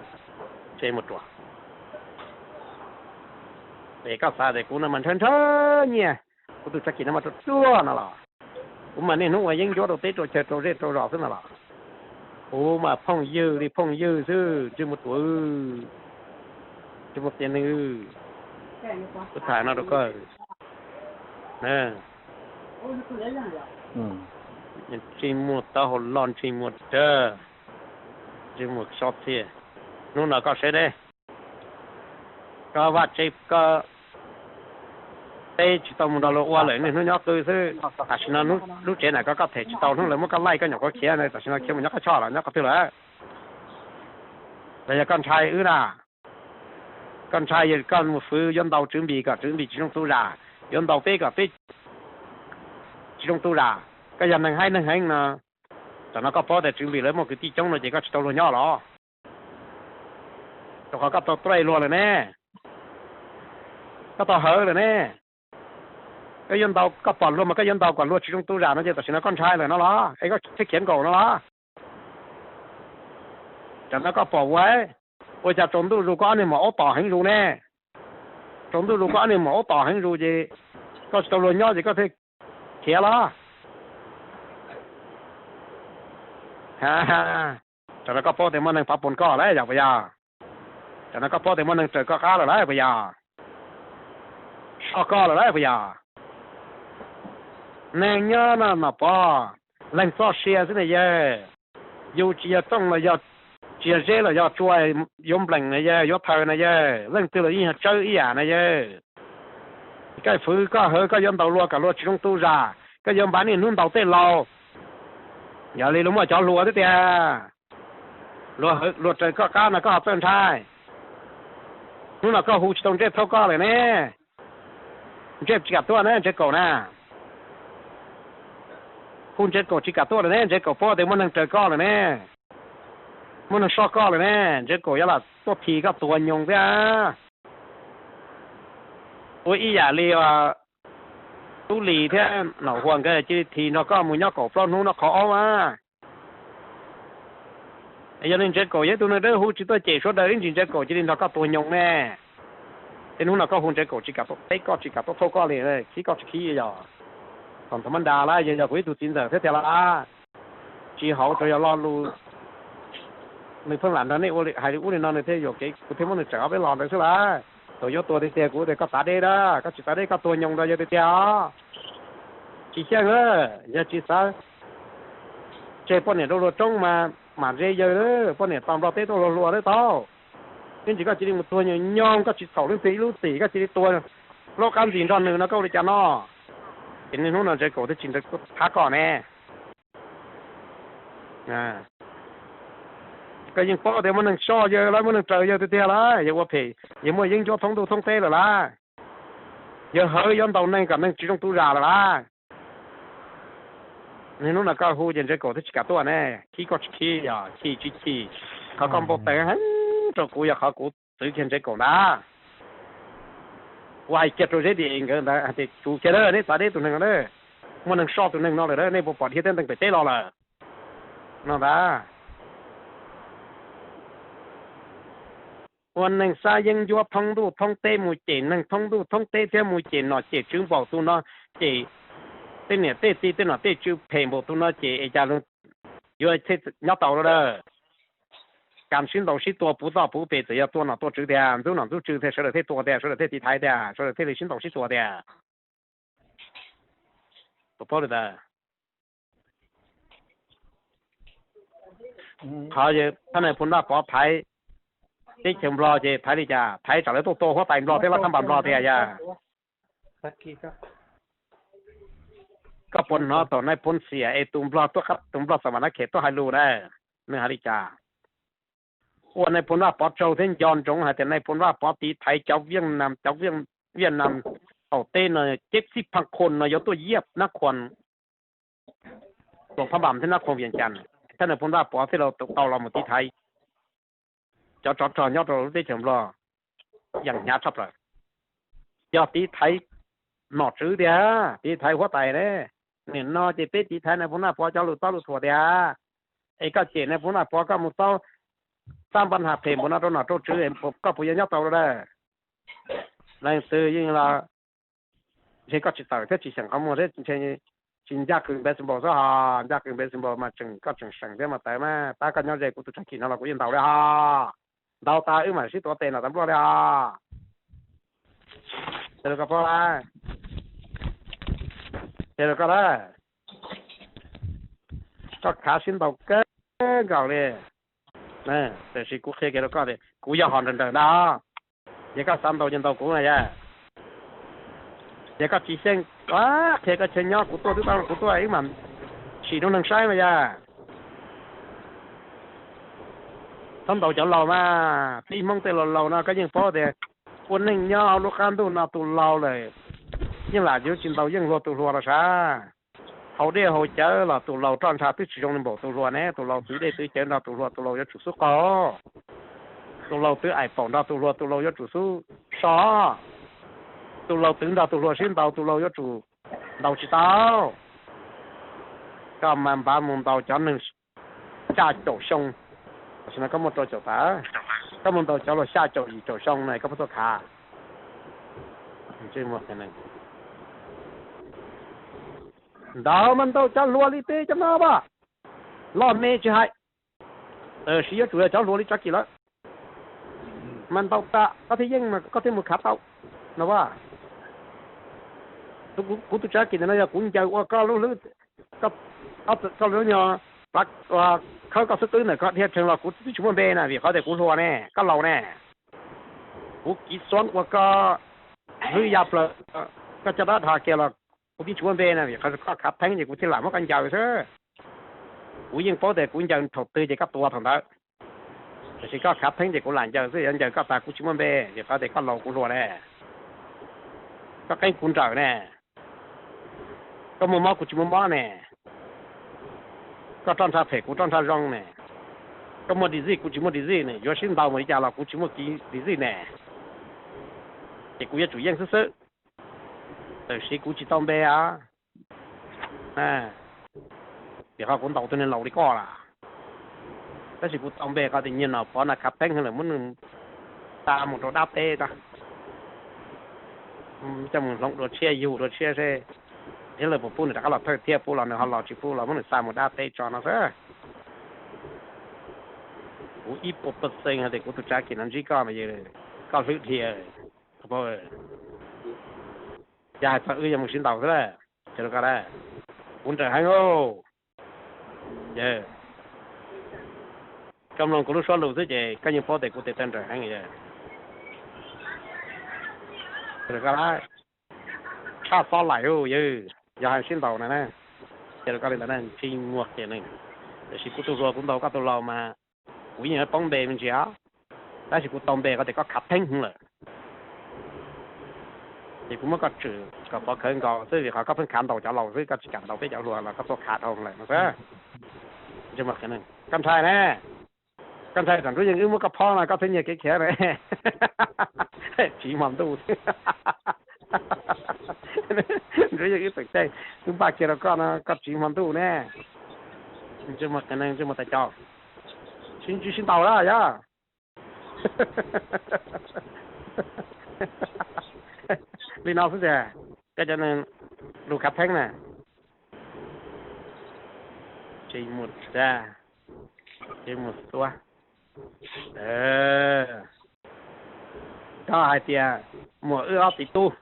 Ntsej muag ruam. Es koj xav tias kuv no mas ntshaw ntshaw nyiaj, kuv tus Tsav Kim no mas ruam ruam no los? Kuv mas niaj hnub ua yeeb ncuab rau teb rau chaw rau zej rau zos xwb no los? Kuv mas phooj ywg li phooj ywg xwb, ntsej muag ruam, ntsej muag qias neeg. Kuv tham no rau koj, ntsej muag taub hau loj, ntsej muag dawb, ntsej muag sob txhiaj. Hnub no koj saib deb, koj vaj tsev koj teb tsis tau mus nrog luag ua lawm, niaj hnub nyob qw xwb. Tam sim no lub tsev na koj, koj them tsis tau, hnub lawv muab koj laij koj nyuam qhuav khiav, tam sim no khiav mus nyob qhov tshoj los nyob qhov twg lawm? Los yog koj ntshai wb na? Koj ntshai koj mus fwv yuav ntaus Tswv Npis kom Tswv Npis tsis zoo tu zam, yuav ntaus peb kom peb tsis zoo tu zam. Koj yog neeg haib neeg heev no, tam no koj paub tias Tswv Npis lawv muaj kwv tij coob no ces koj tsis tau luag nyob los? Rau qhov koj tau tuaj luag lawm ne, koj tau hawv lawm ne. Koj yuav ntaus, koj pom luag mas koj yuav ntaus kom luag tsis zoo tu zam no ces tam sim no koj ntshai lawm no los es koj thiaj khiav nkaum no los? Tam no koj pom ua, ua cas tsaus ntuj zus koj ob niag mom aub tom heev zus ne? Tsaus ntuj zus koj ob niag mom aub tom heev zus ces koj tsis tau luag nyob ces koj thiaj khiav los? Tam no koj paub tias muaj neeg pab pun koj lawm yog puas yog? Tam no koj paub tias muaj neeg raws koj qab lawm lawm puas yog? Soj koj lawm lawm puas yog? Neeg nyob no Nom Pov, leeg txoj sia xwb na yawg. Yus tsis yog txooj los yog, tsis yog zeb los yog tsua yuav npleem na yawg, yuav thaws na yawg, leej twg los yeej yog tsawb ib yam na yawg. Koj fwv koj hawv koj yuav ntaus luag kom luag tsis zoo tu zam, koj yuav npav niaj hnub ntaus tej laus. Yog li luag muaj cov hluas thiab tiag, luag raws koj qab no koj ho txawj ntshai. Hnub no koj hu tsis tau Ntsej Thauj koj lawm ne. Ntsej tsis kam tuaj ne, Ntsej Kaum na. Hu Ntsej Kaum tsis kam tuaj lawm ne, Ntsej Kaum paub tias muaj neeg raws koj lawm ne, muaj neeg soj koj lawm ne, Ntsej Kaum yuav lam tuaj thim koj tuag nyoos thiab. Ua ib yam li Tub Lis thiab Nom Huas nkawd cia li thim nrog koj mus nyob kaum plaub hnub noj qhov aub a. Yog li Ntsej Kaum yog ib tug neeg dawb huv tsis tuaj cem sawv daws ib ntsis, Ntsej Kaum cia li nrog koj tuag nyoos ne. Ces hnub no koj hu Ntsej Kaum tsis kam tuaj teb koj, tsis kam tuaj thauj koj li, khib koj tsis khib yog thaum ntawd mas nra lawm, yog yog kuv ib tug txiv ntxawm thiab tiag lawm. Tsis hauv rau yog lo lus nws pheej lam nrog nej hais li ub li no nws thiaj yuam kev kuv thiaj muab nws tseem ob peb los ntawd xwb lawm. Thaum yuav tuag tiag tiag kuv tias koj tav deb na, koj tsis tav deb koj tuag nyoos nrog yawg tiag tiag os. Tsis xyeej lawm, yog tsis xav tseg poj niam rau luag roob mas mam ze yawg, poj niam tos Nplog teb tuaj luag hluas thiab tau. Ib ntsis koj cia li mus tuag nyoos nyoos, koj tsis txhaum leej twg ib lub txim, koj cia li tuag plaub qab ntxis nrog nws no koj ua li cas no? Ces niaj hnub no Ntsej Kaum thiaj tsis thab koj ne. Koj yeej paub tias muaj neeg soj yawg lawm, muaj neeg raws yawg tiag tiag lawm, yawg ua phem, yawg muaj yeeb ncuab thoob ntuj thoob teb lawm lawm. Yawg hawv yuav ntaus neeg kom neeg tsis zoo tu zam lawm lawm. Niaj hnub no koj hu ces Ntsej Kaum thiaj tsis kam tuaj ne, khib koj tsis khib, yog chim tsis chim. Qhov koj npau taws heev rau kuv yog qhov kuv txwv kiag Ntsej Kaum ntag. Kuv hais kiag rau Zeb Dis nkawd ntawd hais tias tsum kiag lawm, neb tav deb tus neeg no, muaj neeg soj tus neeg no lawm, nej puas pom dhia tej ntees pem teb los lawm? No ntag. Ua neeg xab yeeb ncuab thoob ntuj thoob teb mus cem neeg thoob ntuj thoob teb thiab mus cem nom cem tswv npaum tus no, cem tej niam tej txiv tej nom tej tswv phem npaum tus no ces es cas yuav nyob tau lawm? Kam sib ntaus sib tua puv toj puv pes, txawm yog tua nom tua tswv tiag, ntxub nom ntxub tswv tiag, sawv daws thiaj tua tiag, sawv daws thiaj tiv thaiv tiag, sawv daws thiaj li sib ntaus sib tua tiag. Puas paub li ntawd? Qhov thaj nais phoo Vaj Pov thaiv teb chaws Nplog ces thaiv li cas? Thaiv tsam lawv tuaj tua huab tais Nplog thiab lab khab npas Nplog tiag yog? Koj puas hnov thaum nais phoo Xias es tus Nplog tuaj, tus Nplog Xam Vam Nab Khem tuaj hais lus na, nws hais li cas? Ua nais phoo Vaj Pov tsaug thiab nco ntsoov hais tias nais phoo Vaj Pov tiv thaiv cov Viaj Nam, cov Viaj Nam qaum teb no, ceb xib phaj khoo no yuav tuaj yiaj Nab Khuas, Luas Phab Npas thiab Nab Khuas Vias Cas, thaj nais phoo Vaj Pov thiaj tau los mus tiv thaiv cov tsov rog nyob rau lub teb chaws Nplog yeej hnyav tshaj plaws. Yog tiv thaiv nom tswv tiag, tiv thaiv huab tais ne, nim no ces peb tiv thaiv nais phoo Vaj Pov cov lus tob lus thuam tiag. Es koj cem nais phoo Vaj Pov, koj mus txob xab npab has phem npaum no rau nom rau tswv, koj puas yuav nyob tau lawm? Leej twg yeej los ntshe koj tsis tawm thiab tsis xyeem qhov muag thiab ntshe tsis ncaj qws npe xwm npaum xwb ho, ncaj qws npe xwm npaum mas tseem koj tseem seem thiab mas tawv mas tab koj nyob ze kuv tus tsag kis no los kuv yeej ntaus li ho. Ntaus tas wb mam sib tuav tes nram tav npluaj li ho. Qhia rau koj paub lawm, qhia rau koj lawm, koj khav sib ntaus kawg nkaus li. Tiam sis kuv qhia kiag rau koj tias kuv yog hom nrawm nrawm ntag. Yog koj xav ntaus ces ntaus kuv na yog. Yog koj tsis xyeej, qhia koj chaw nyob, kuv tuaj twb tau, kuv tuaj wb mam sim rau neeg saib mas yog. Txhob ntaus cov laus mas, tib Hmoob tej laus laus no koj yeej paub tias ua neej nyob hauv lub qab ntuj no tus laus lawm yeej lam yuav tsis ntaus yeej hluas tus hluas los sav. Haus dej haus cawv los tus laus roj ntsha twb tsis zoo li npaum tus hluas ne, tus laus twv dej twv cawv nrog tus hluas, tus laus yuav tsum xub qaug. Tus laus twv aim paum nrog tus hluas, tus laus yuav tsum xub so. Tus laus twv nrog tus hluas sib ntaus, tus laus yuav tsum ntaus tsis tau. Koj mas npaj mus ntaus cov neeg xya caum xyoo, tam sim no koj muaj rau caum tas, koj mus ntaus cov luag xya caum yim caum xyoo na koj puas tuaj khav? Ntaus mas ntaus cov hluas li teb cov no as, loj me tsis hais, tab sis yuav tsum yog cov hluas li Tsav Kis lawm. Mas ntaus tas koj thiaj yeej mas koj thiaj mus khav tau no as. Kuv tus Tsav Kis ntawm no yog kuv ncaws ua koj lub hlwb, koj lub nyuag, khawb koj xub qwb ntawm koj dhia rhees los kuv twb tsis muaj npe na vim qhov tias kuv hluas ne, koj laus ne. Kuv kiv xuab ua koj hlwb ya plaws, koj caj dab dhos kiag los kuv twb tsis muaj npe na vim qhov koj khav theeb ces kuv thiaj lam muab koj ncaws xwb. Kuv yeej paub tias kuv ncaws thaum twg ces koj tuag thaum ntawd. Tab sis koj khav theeb ces kuv lam ncaws xwb, yog ncaws koj tas kuv tsis muaj npe vim qhov tias koj laus kuv hluas ne. Koj qeeb kuv nrawm ne. Koj muaj mob kuv tsis muaj mob ne. Koj roj ntsha phem kuv roj ntsha zoo ne. Koj muaj disease kuv tsis muaj disease ne, yuav sib ntaus mus li cas los kuv tsis muaj disease ne. Ces kuv yuav tsum yeej xwb xwb. Tab sis kuv tsis tau npe as. Vim qhov kuv ntaus tus neeg laus li koj lawm. Tab sis kuv tau npe qhov tias Nyiaj Nom Pov no khav theeb heev lawm, muab nws xa mus rau dab teb tag. Coj mus hloov dua tshiab yug dua tshiab seb thiab lawv puas pub nws rov qab los thawj thiab, pub los nws ho los, tsis pub los muab nws xa mus dab teb tso no xwb. Kuv ib puas pawj xees hais tias kuv tus Tsav Kis no ntsib koj mas yog koj hlwb dhia. Yog hais txog wb yuav mus sib ntaus xwb, kuv nrawm heev. Koj mloog kuv lub suab lus xwb ces koj yeej paub tias kuv tes taw nrawm heev. Tshaj xob laim yawg, yog hais sib ntaus na, ces koj li ntawd na ntsej muag qias neeg. Tiam sis kuv tus hluas kuv ntaus koj tus laus mas kuv yeej yuav poob npe me ntsis os, tab sis kuv tau npe qhov tias koj khav theeb heev lawm. Ces kuv muab koj tshwm kom pov khawv nkaus xwb vim qhov koj pheej khav ntaus cov laus xwb, koj tsis kam ntaus peb cov hluas los koj tuaj khav dhau lawm no xwb. Koj ntshai ne, koj ntshai tsam Ntsuab Yeej wb muab koj phob no koj thiaj nyiag kev khiav ne. Tsiv hmo ntuj. Ntsuab Yeej wb tseem caij wb npaj kiag rau koj no koj tsiv hmo ntuj ne. Ntsej muag qias neeg, ntsej muag tais cos, sib ntsib sib ntaus lawm yog. Li no xwb tiag, koj cov neeg lus khav theeb na. Tsis mus dag, tsis mus xuab. Koj hais tias muaj wb ob txiv tub,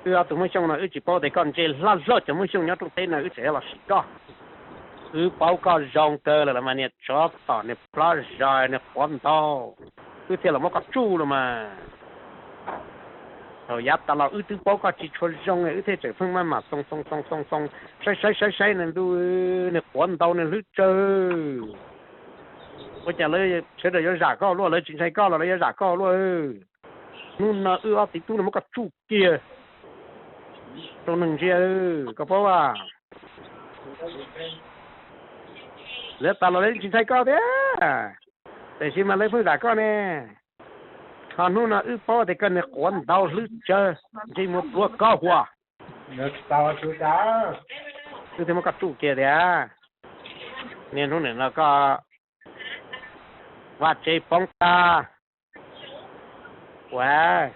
wb ob tug Hmoob Xyooj no wb tsis paub tias koj ntse hlab loj cov Hmoob Xyooj nyob rooj teb no wb tseem los sim koj. Wb paub koj zoo kawg lawm los mas niag tsov tom niag plab zais niag quav ntau, wb thiaj los muab koj tsuj los mas. Thaum yav tas los wb twb paub koj tsis tshua zoo wb thiaj tseem pheej maj mam xoo xoo xoo xoo xoo, saib saib saib saib nws ntuj, nws quav ntau nws hlwb tsawg. Ua cas lawv sawv daws yuav zam koj luaj, lawv tsis ntshai koj los lawv yuav zam koj luaj. Hnub no wb ob txiv tub no muab koj tsuj kiag rau neeg ntsia, koj paub as. Lawv tas los lawv tsis ntshai koj thiab, tiam sis mas lawv pheej zam koj ne. Ho hnub no wb paub tias koj niag quav ntau hlwb tsawg, ntsej muag pluav koj huas. Wb thiaj muab koj tsuj kiag tiag. Niaj hnub nim no koj vaj tsev poob tag, ua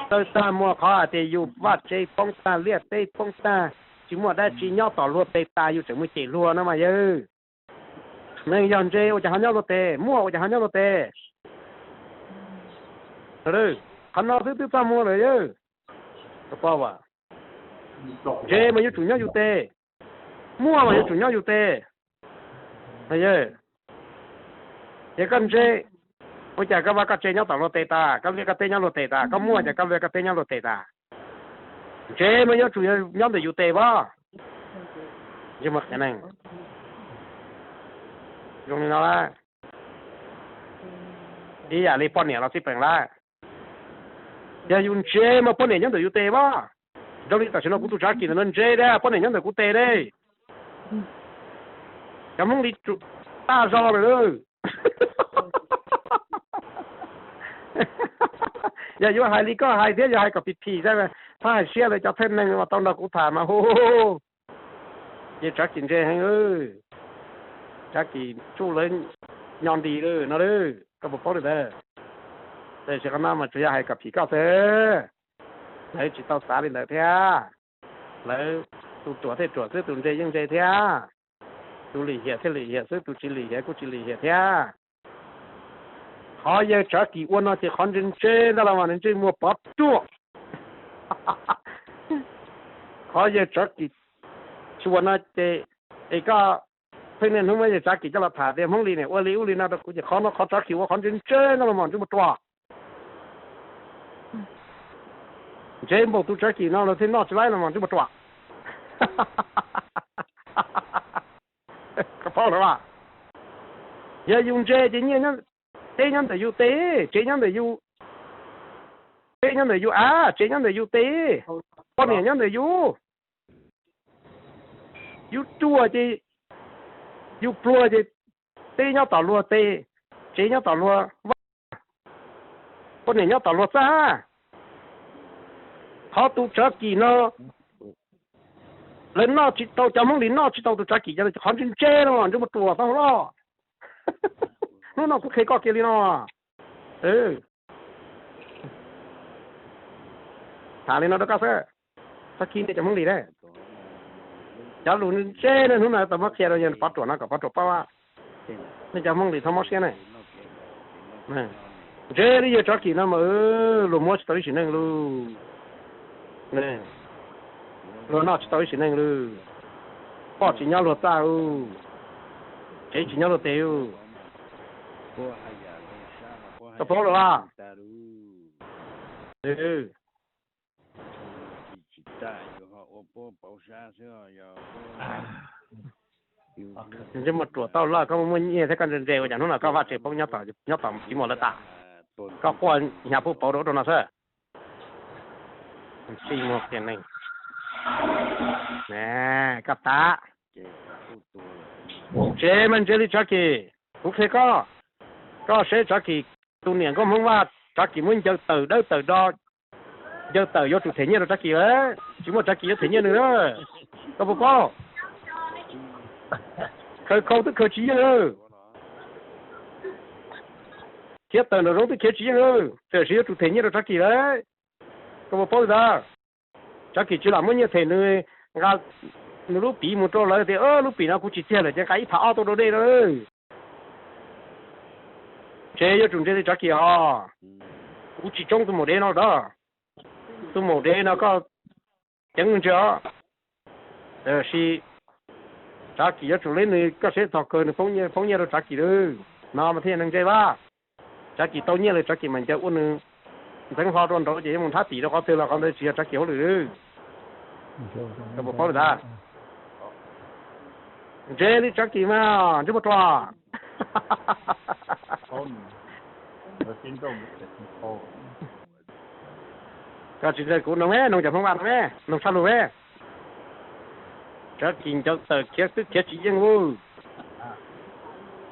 tawg tag, muaj qhov hais tias yus vaj tsev poob tag, liaj teb poob tag, tsis muaj dab tsi nyob tom luag tes tas yus tseem mus cem luag no mas yawg. Neeg yog ntse ua cas ho nyob luag tes, muaj ua cas ho nyob luag tes. Qhov no xwb twb txaj muag lawm yawg. Ntse mas yuav tsum nyob yus tes, muaj mas yuav tsum nyob yus tes. Yog koj ntse, ua cas koj vaj koj tsev nyob tom luag tes tas, koj liaj koj teb nyob luag tes tas, koj muaj cas koj liaj koj teb nyob luag tes tas. Ntse mas yuav tsum nyob ntawm yus tes as. Zoo li no lawm, ib yam li poj niam los xij peem lawm. Yog yus ntse mas poj niam nyob ntawm yus tes as. Zoo li tam sim no kuv tus Tsav Kis ntawm no ntse tiag, poj niam nyob ntawm kuv tes ne. Cov Hmoob li tag zog lawm. Yog yuav hais li koj hais thiab yog hais kom phim phim thiab, txhob hais siab lawv cov thawj neeg uas tau nrog kuv tham mas hu, ces Tsav Kis ntse heev. Tsav Kis tsuj lawv nyo nti lawm no, koj puas paub li ntawd? Tiam sis qhov no mas tsuas yog hais kom phim koj xwb, lawv tsis tau xav li ntawd thiab. Lawv tus ruam thiaj ruam xwb, tus ntse yeej ntse thiab, tus lim hiam thiaj lim hiam xwb, tus tsis lim hiam kuj tsis lim hiam thiab. Qhov yawg Tsav Kis ua no ces qhov ntse ntse ntag los mas nws ntsej muag pov ruaj. Qhov yawg Tsav Kis tsis ua no ces, es koj pheej niaj hnub muab yawg Tsav Kis coj los tham tias Hmoob Lis niam ua li ub li no rau kuv ces qhov no qhov Tsav Kis ua qhov ntse ntse no los mas ntsej muag ruam. Ntse npaum tus Tsav Kis no los thiaj noj tsis laib los mas ntsej muag ruam. Koj paub lawm as, yog yus ntse ces nyiaj, teb nyob ntawm yus tes, tsev nyob ntawm yus, teb nyob ntawm yus av, tsev nyob ntawm yus tes, poj niam nyob ntawm yus. Yus ruam ces yus pluag ces teb nyob tom luag tes, tsev nyob tom luag vaj, poj niam nyob tom luag txaj. Qhov tus Tsav Kis no lawv noj tsis tau, cov Hmoob Lis noj tsis tau tus Tsav Kis, qhov ntse ntse no ntsej muag ruam tau loj. Hnub no kuv qhia koj kiag li no. Tham li no rau koj xwb, txhob khib nej cov Hmoob Lis na. Cov lus ntse na hnub no tau muab qhia rau yawg Pov Ruam no kom Pov Ruam paub. Nej cov Hmoob Lis txhob mob siab na. Ntse li yawg Tsav Kis no mas luag muab tsis tau ib sim neej lus, luag noj tsis tau ib sim neej lus, poj tsis nyob luag txaj u, tsev tsis nyob luag tes u. Koj paub lawm as? Ntsej muag ruam tau loj, koj muaj nyiaj thiab koj ntse ntse ua cas hnub no koj vaj tsev poob nyob tom txiv muam lawv tas, koj quaj hnyav pub pauv rau ub rau no xwb. Ntsej muag qias neeg. Koj tas. Ntse mas ntse li Tsav Kis, kuv qhia koj, koj seb Tsav Kis tus niam nkauj Hmoob Vaj, Tsav Kis muab ncaws tawm dawb tawm do, ncaws tawm yuav tsum them nyiaj rau Tsav Kis lawm, tsis muaj Tsav Kis yuav them nyiaj nws. Koj puas paub? Khaws khau twb khaws tsis yeej, khiav tawm nraum zoov twb khiav tsis yeej, tiam sis yuav tsum them nyiaj rau Tsav Kis lawm. Koj puas paub li ntawd? Tsav Kis tsis lam muab nyiaj them nws, nqa nws lub pim mus rau lawv tias lub pim no kuv tsis txiag lawm ces nqa ib phav ob tuaj rau dej no. Ntse yuav tsum ntse li Tsav Kis hos. Kuv tsis tsoob tus maum dev no dab. Tus maum dev no koj ceev ntsia os. Tab sis Tsav Kis yuav tsum li nws, koj seb txog kawg nws poob nyiaj rau Tsav Kis lawm no mas thiaj yog neeg ntse vaj. Tsav Kis tau nyiaj lawm Tsav Kis mam ncaws ua nws ntxeev hlo rau nraud ces yuav mus nthab tim rau qhov twg los qhov ntawd tsis yog Tsav Kis hauj lwm. Koj puas paub li ntawd? Ntse li Tsav Kis mas ntsej muag ruam. Koj tsis ntseeg kuv, noog, noog cov Hmoob Vaj no, noog tshaj lug me. Tsav Kis ncaws tawm khiav twb khiav tsis yeej ub.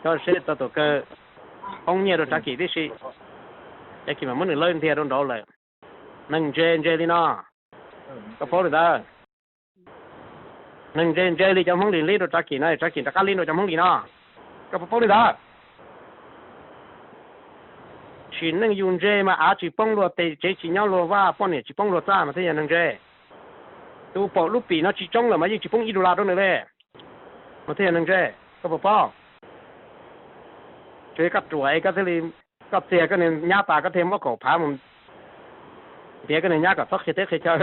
Koj seb tau tuam kawg poob nyiaj rau Tsav Kis tib si, Tsav Kis mam muab nws lawb ntiag rau nraud lawm. Neeg ntse ntse li no, koj paub li ntawd. Neeg ntse ntse li cov Hmoob Lis li rau Tsav Kis no, Tsav Kis rov qab li rau cov Hmoob Lis no, koj puas paub li ntawd? Sim neej yus ntse mas av tsis poob luag tes, tsev tsis nyob luag vaj, poj niam tsis poob luag txaj mas thiaj yog neeg ntse. Tus paum lub pim no tsis tsoob lawm mas yeej tsis poob ib dollar rau nws li, mas thiaj yog neeg ntse. Koj puas paub? Tsuas yog koj ruam es koj thiaj li, koj txiag koj niag nyab tas koj thiaj muab kaum phav mus ntiav koj niag nyab kom txhob qhia teb qhia chaw.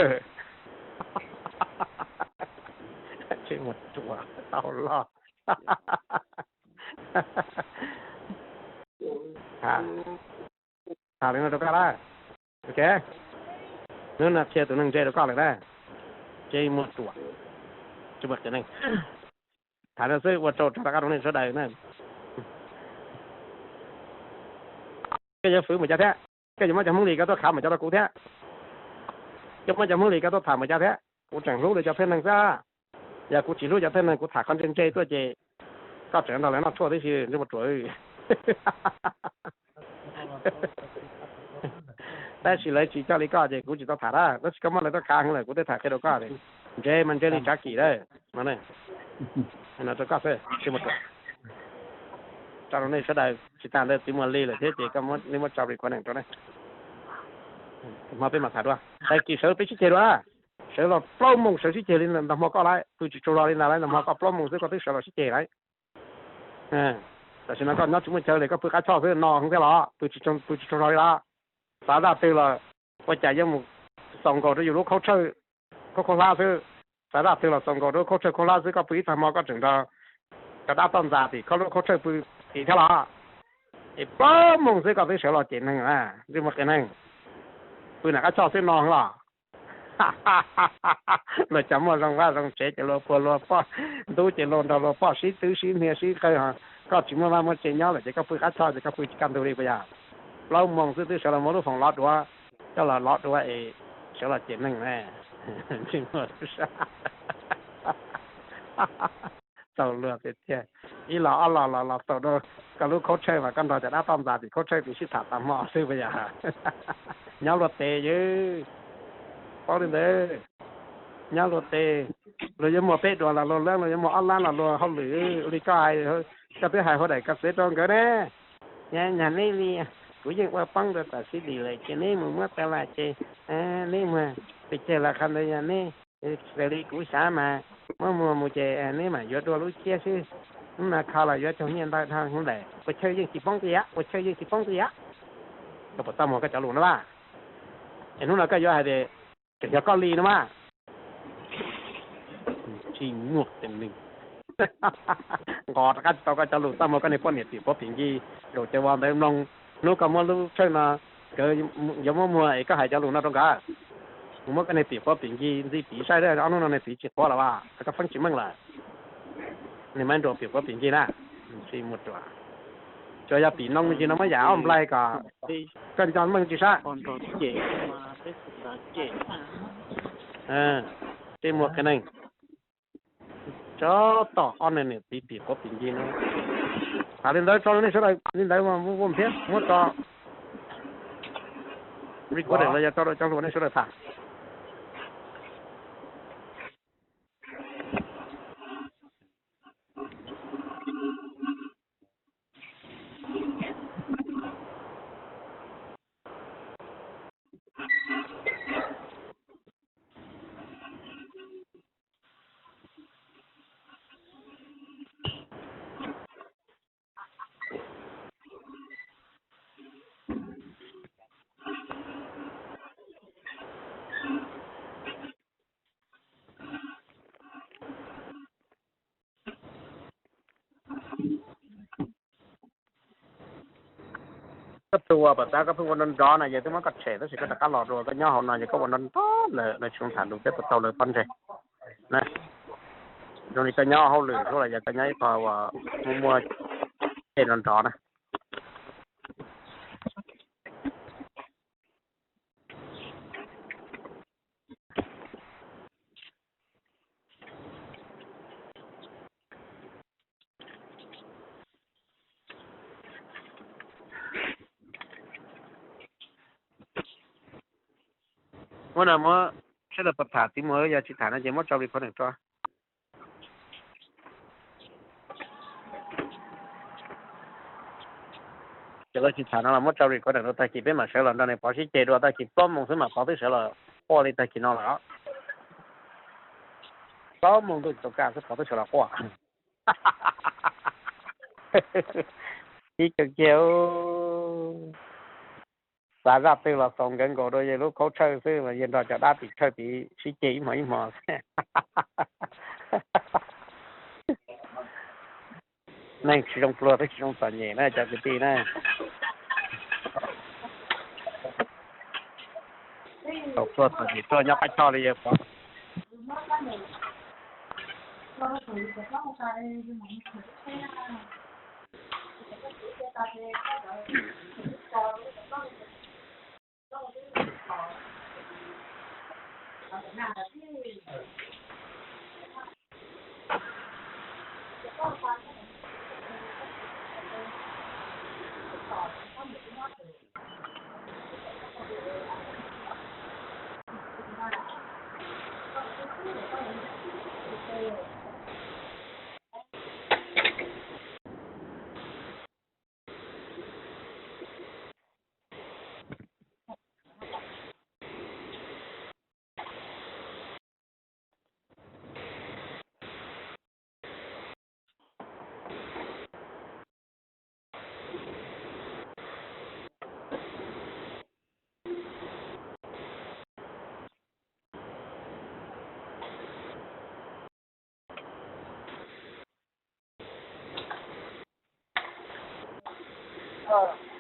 Ntsej muag ruam tau loj. Tham li no rau koj lawm. Ok, hnub no qhia tus neeg ntse rau koj lawm na. Ntsej muag ruam, ntsej muag qias neeg. Tham no xwb ua tsaug rov qab rau nej sawv daws na. Koj yuav fwv mus cov thiab, koj yuav muab cov Hmoob Lis koj tuaj khav mus cov rau kuv thiab, koj muab cov Hmoob Lis koj tuaj tham mus cov thiab. Kuv tseem hlub li cov thawj neeg xwb. Yog kuv tsis hlub cov thawj neeg, kuv tham qhov ntse ntse tuaj ces koj tseem nrog lawv noj tshuaj tib si, ntsej muag ruam. Tab sis lawv tsis coj li koj ces kuv tsis tau tham na, tab sis koj muab lawv tuaj khav heev lawm kuv twb tham qhia rau koj tias ntse mas ntse li tsav kim lawm no. Rau koj xwb, tsis muaj ruam. Tso rau nej sawv daws, tsis tas ntawd twb muaj li lawm thiab ces koj muab, nej muab tso recording rau ne. Hmo peb mam tham dua, tag kis sawv peb sib ceg dua. Sawv los plaub moos sawv sib ceg li ntawd hmo koj lawm, pw tsis tsaug zog li ntawd lawm, ntawm hmo koj plaub moos xwb koj twb sawv los sib ceg lawm. Tam sim no koj nyob tsis muaj chaw li, koj pw qab choj xwb no heev thiab los pw tsis tsaug zog li los. Xav zaj twg los ua cas yuav mus xaus nkaus rau yus lub khaub tshawj khaub khaub hlab xwb. Xav zaj twg los xaus nkaus rau lub khaub tshawj khaub hlab xwb, koj pw ib tag hmo koj tseem nrog cov dab toj ntxas tim koj lub khaub tshawj pw tim thiab los. Es plaub moos xwb koj twb sawv los cem neeg na, ntsej muag qias neeg. Pw nram qab choj xwb no heev los. Luag cov muaj zoo vaj zoo tsev ces luag puag luag poj ntub ces luag nrog luag poj sib twb sib hnia sib qawg, koj tsis muaj vaj muaj tsev nyob lawm ces koj pw qab choj ces koj pw tsis kaj ntug li puas yog? Plaub moos xwb twb sawv los muab lub foom lov duav, coj los lov duav es sawv los cem neeg na. Txaus luag tiag tiag. Ib los ob los los los xaus rau koj lub khaub tshawj mas koj nrog cov dab toj ntxas tim khaub tshawj tim sib tham tas hmo xwb puas yog? Nyob luag tes yws, paub li ntawd. Nyob luag tes, luag yuav muag peb duas los luag leej, luag yuav muag ob lab los luag hauj lwm. Ua li koj hais, koj twb hais hauv daim ka xev rau nkawd ne. Nyab nyag neb li, kuv yeej ua poob rau tam sim dim lawm ces neb mus muab tas las ces neb muag pes tsawg los qhov ntawd yog neb. Raws li kuv xav mas muab muag mus ces neb mam yuav dua lub tsiab xwb. Hnub no kho los yuav cog nyiaj ntau dhau hnub ntawd, ua chaw yeej tsis poob tiag, ua chaw yeej tsis poob tiag. Koj puas txaj muag koj cov lus no mas? Es hnub no koj yuav hais tias tseem yog koj li no mas. Tsis muag tes neeg. Nqos rov qab tsis tau koj cov lus txaj muag koj niag poj niam tim puav pim ncig nraum cov vos ntawd mloog. Hnub koj muab lub tshawj no, nkawd yuav muab muag es koj hais cov lus no rau nkawd. Mus muab koj niag pim quav pim ncig ntxi piv saib, ob hnub no niag txiv tsis quav lawm as, koj feeb tsis meej lawm. Niag maib nruas pim quav pim ncig na, tsis muaj ruam. Tsuas yog pim noo me ntsis no muab yam ob nplaig kom koj nco meej tsis sab. Tsis muaj qee neeg. Tsob tom ob niag niam txiv pim quav pim ncig no. Tham li ntawd tso rau nej sawv daws li ntawd mas ua thiab muab tso recording los yog tso rau cov hluas nej sawv daws tham. Koj pheej ua pam tab koj pheej ua nrov nrov na, yog twb muab koj tshem tab sis koj rov qab los dua, koj nyob hauv no yog koj ua nrov nrov lawm lawv tsis zoo tham lus thiab tau lawv pob ntseg. Zoo li koj nyob hauj lwm xwb los yog koj nyob ib qho uas muaj muaj tej nrov nrov na. Muab no muab sawv daws pab tham txiv muag, yog tsis tham no ces muab tso recording tso. Ces lawv tsis tham no los muab tso recording rau, tag kis peb mam sawv los nrog nws pov sib ceg dua, tag kis plaub moos xwb mas pov twb sawv los quaj li tag kis no lawm. Plaub moos ntuj tsis tau kaj xwb pov twb sawv los quaj. Ib kawg kiag, xav zaj twg los xaus nkawd nkaus rau yawg lub khaub tshawj xwb mas yawg nrog cov dab tim tshawj tim sib ceg ib hmos ib hmos. Neeg tsis zoo pluag twb tsis zoo txom nyem na cov kwv tij na. Txom pluag txom nyem tuaj nyob qab choj li yawg pov. ko.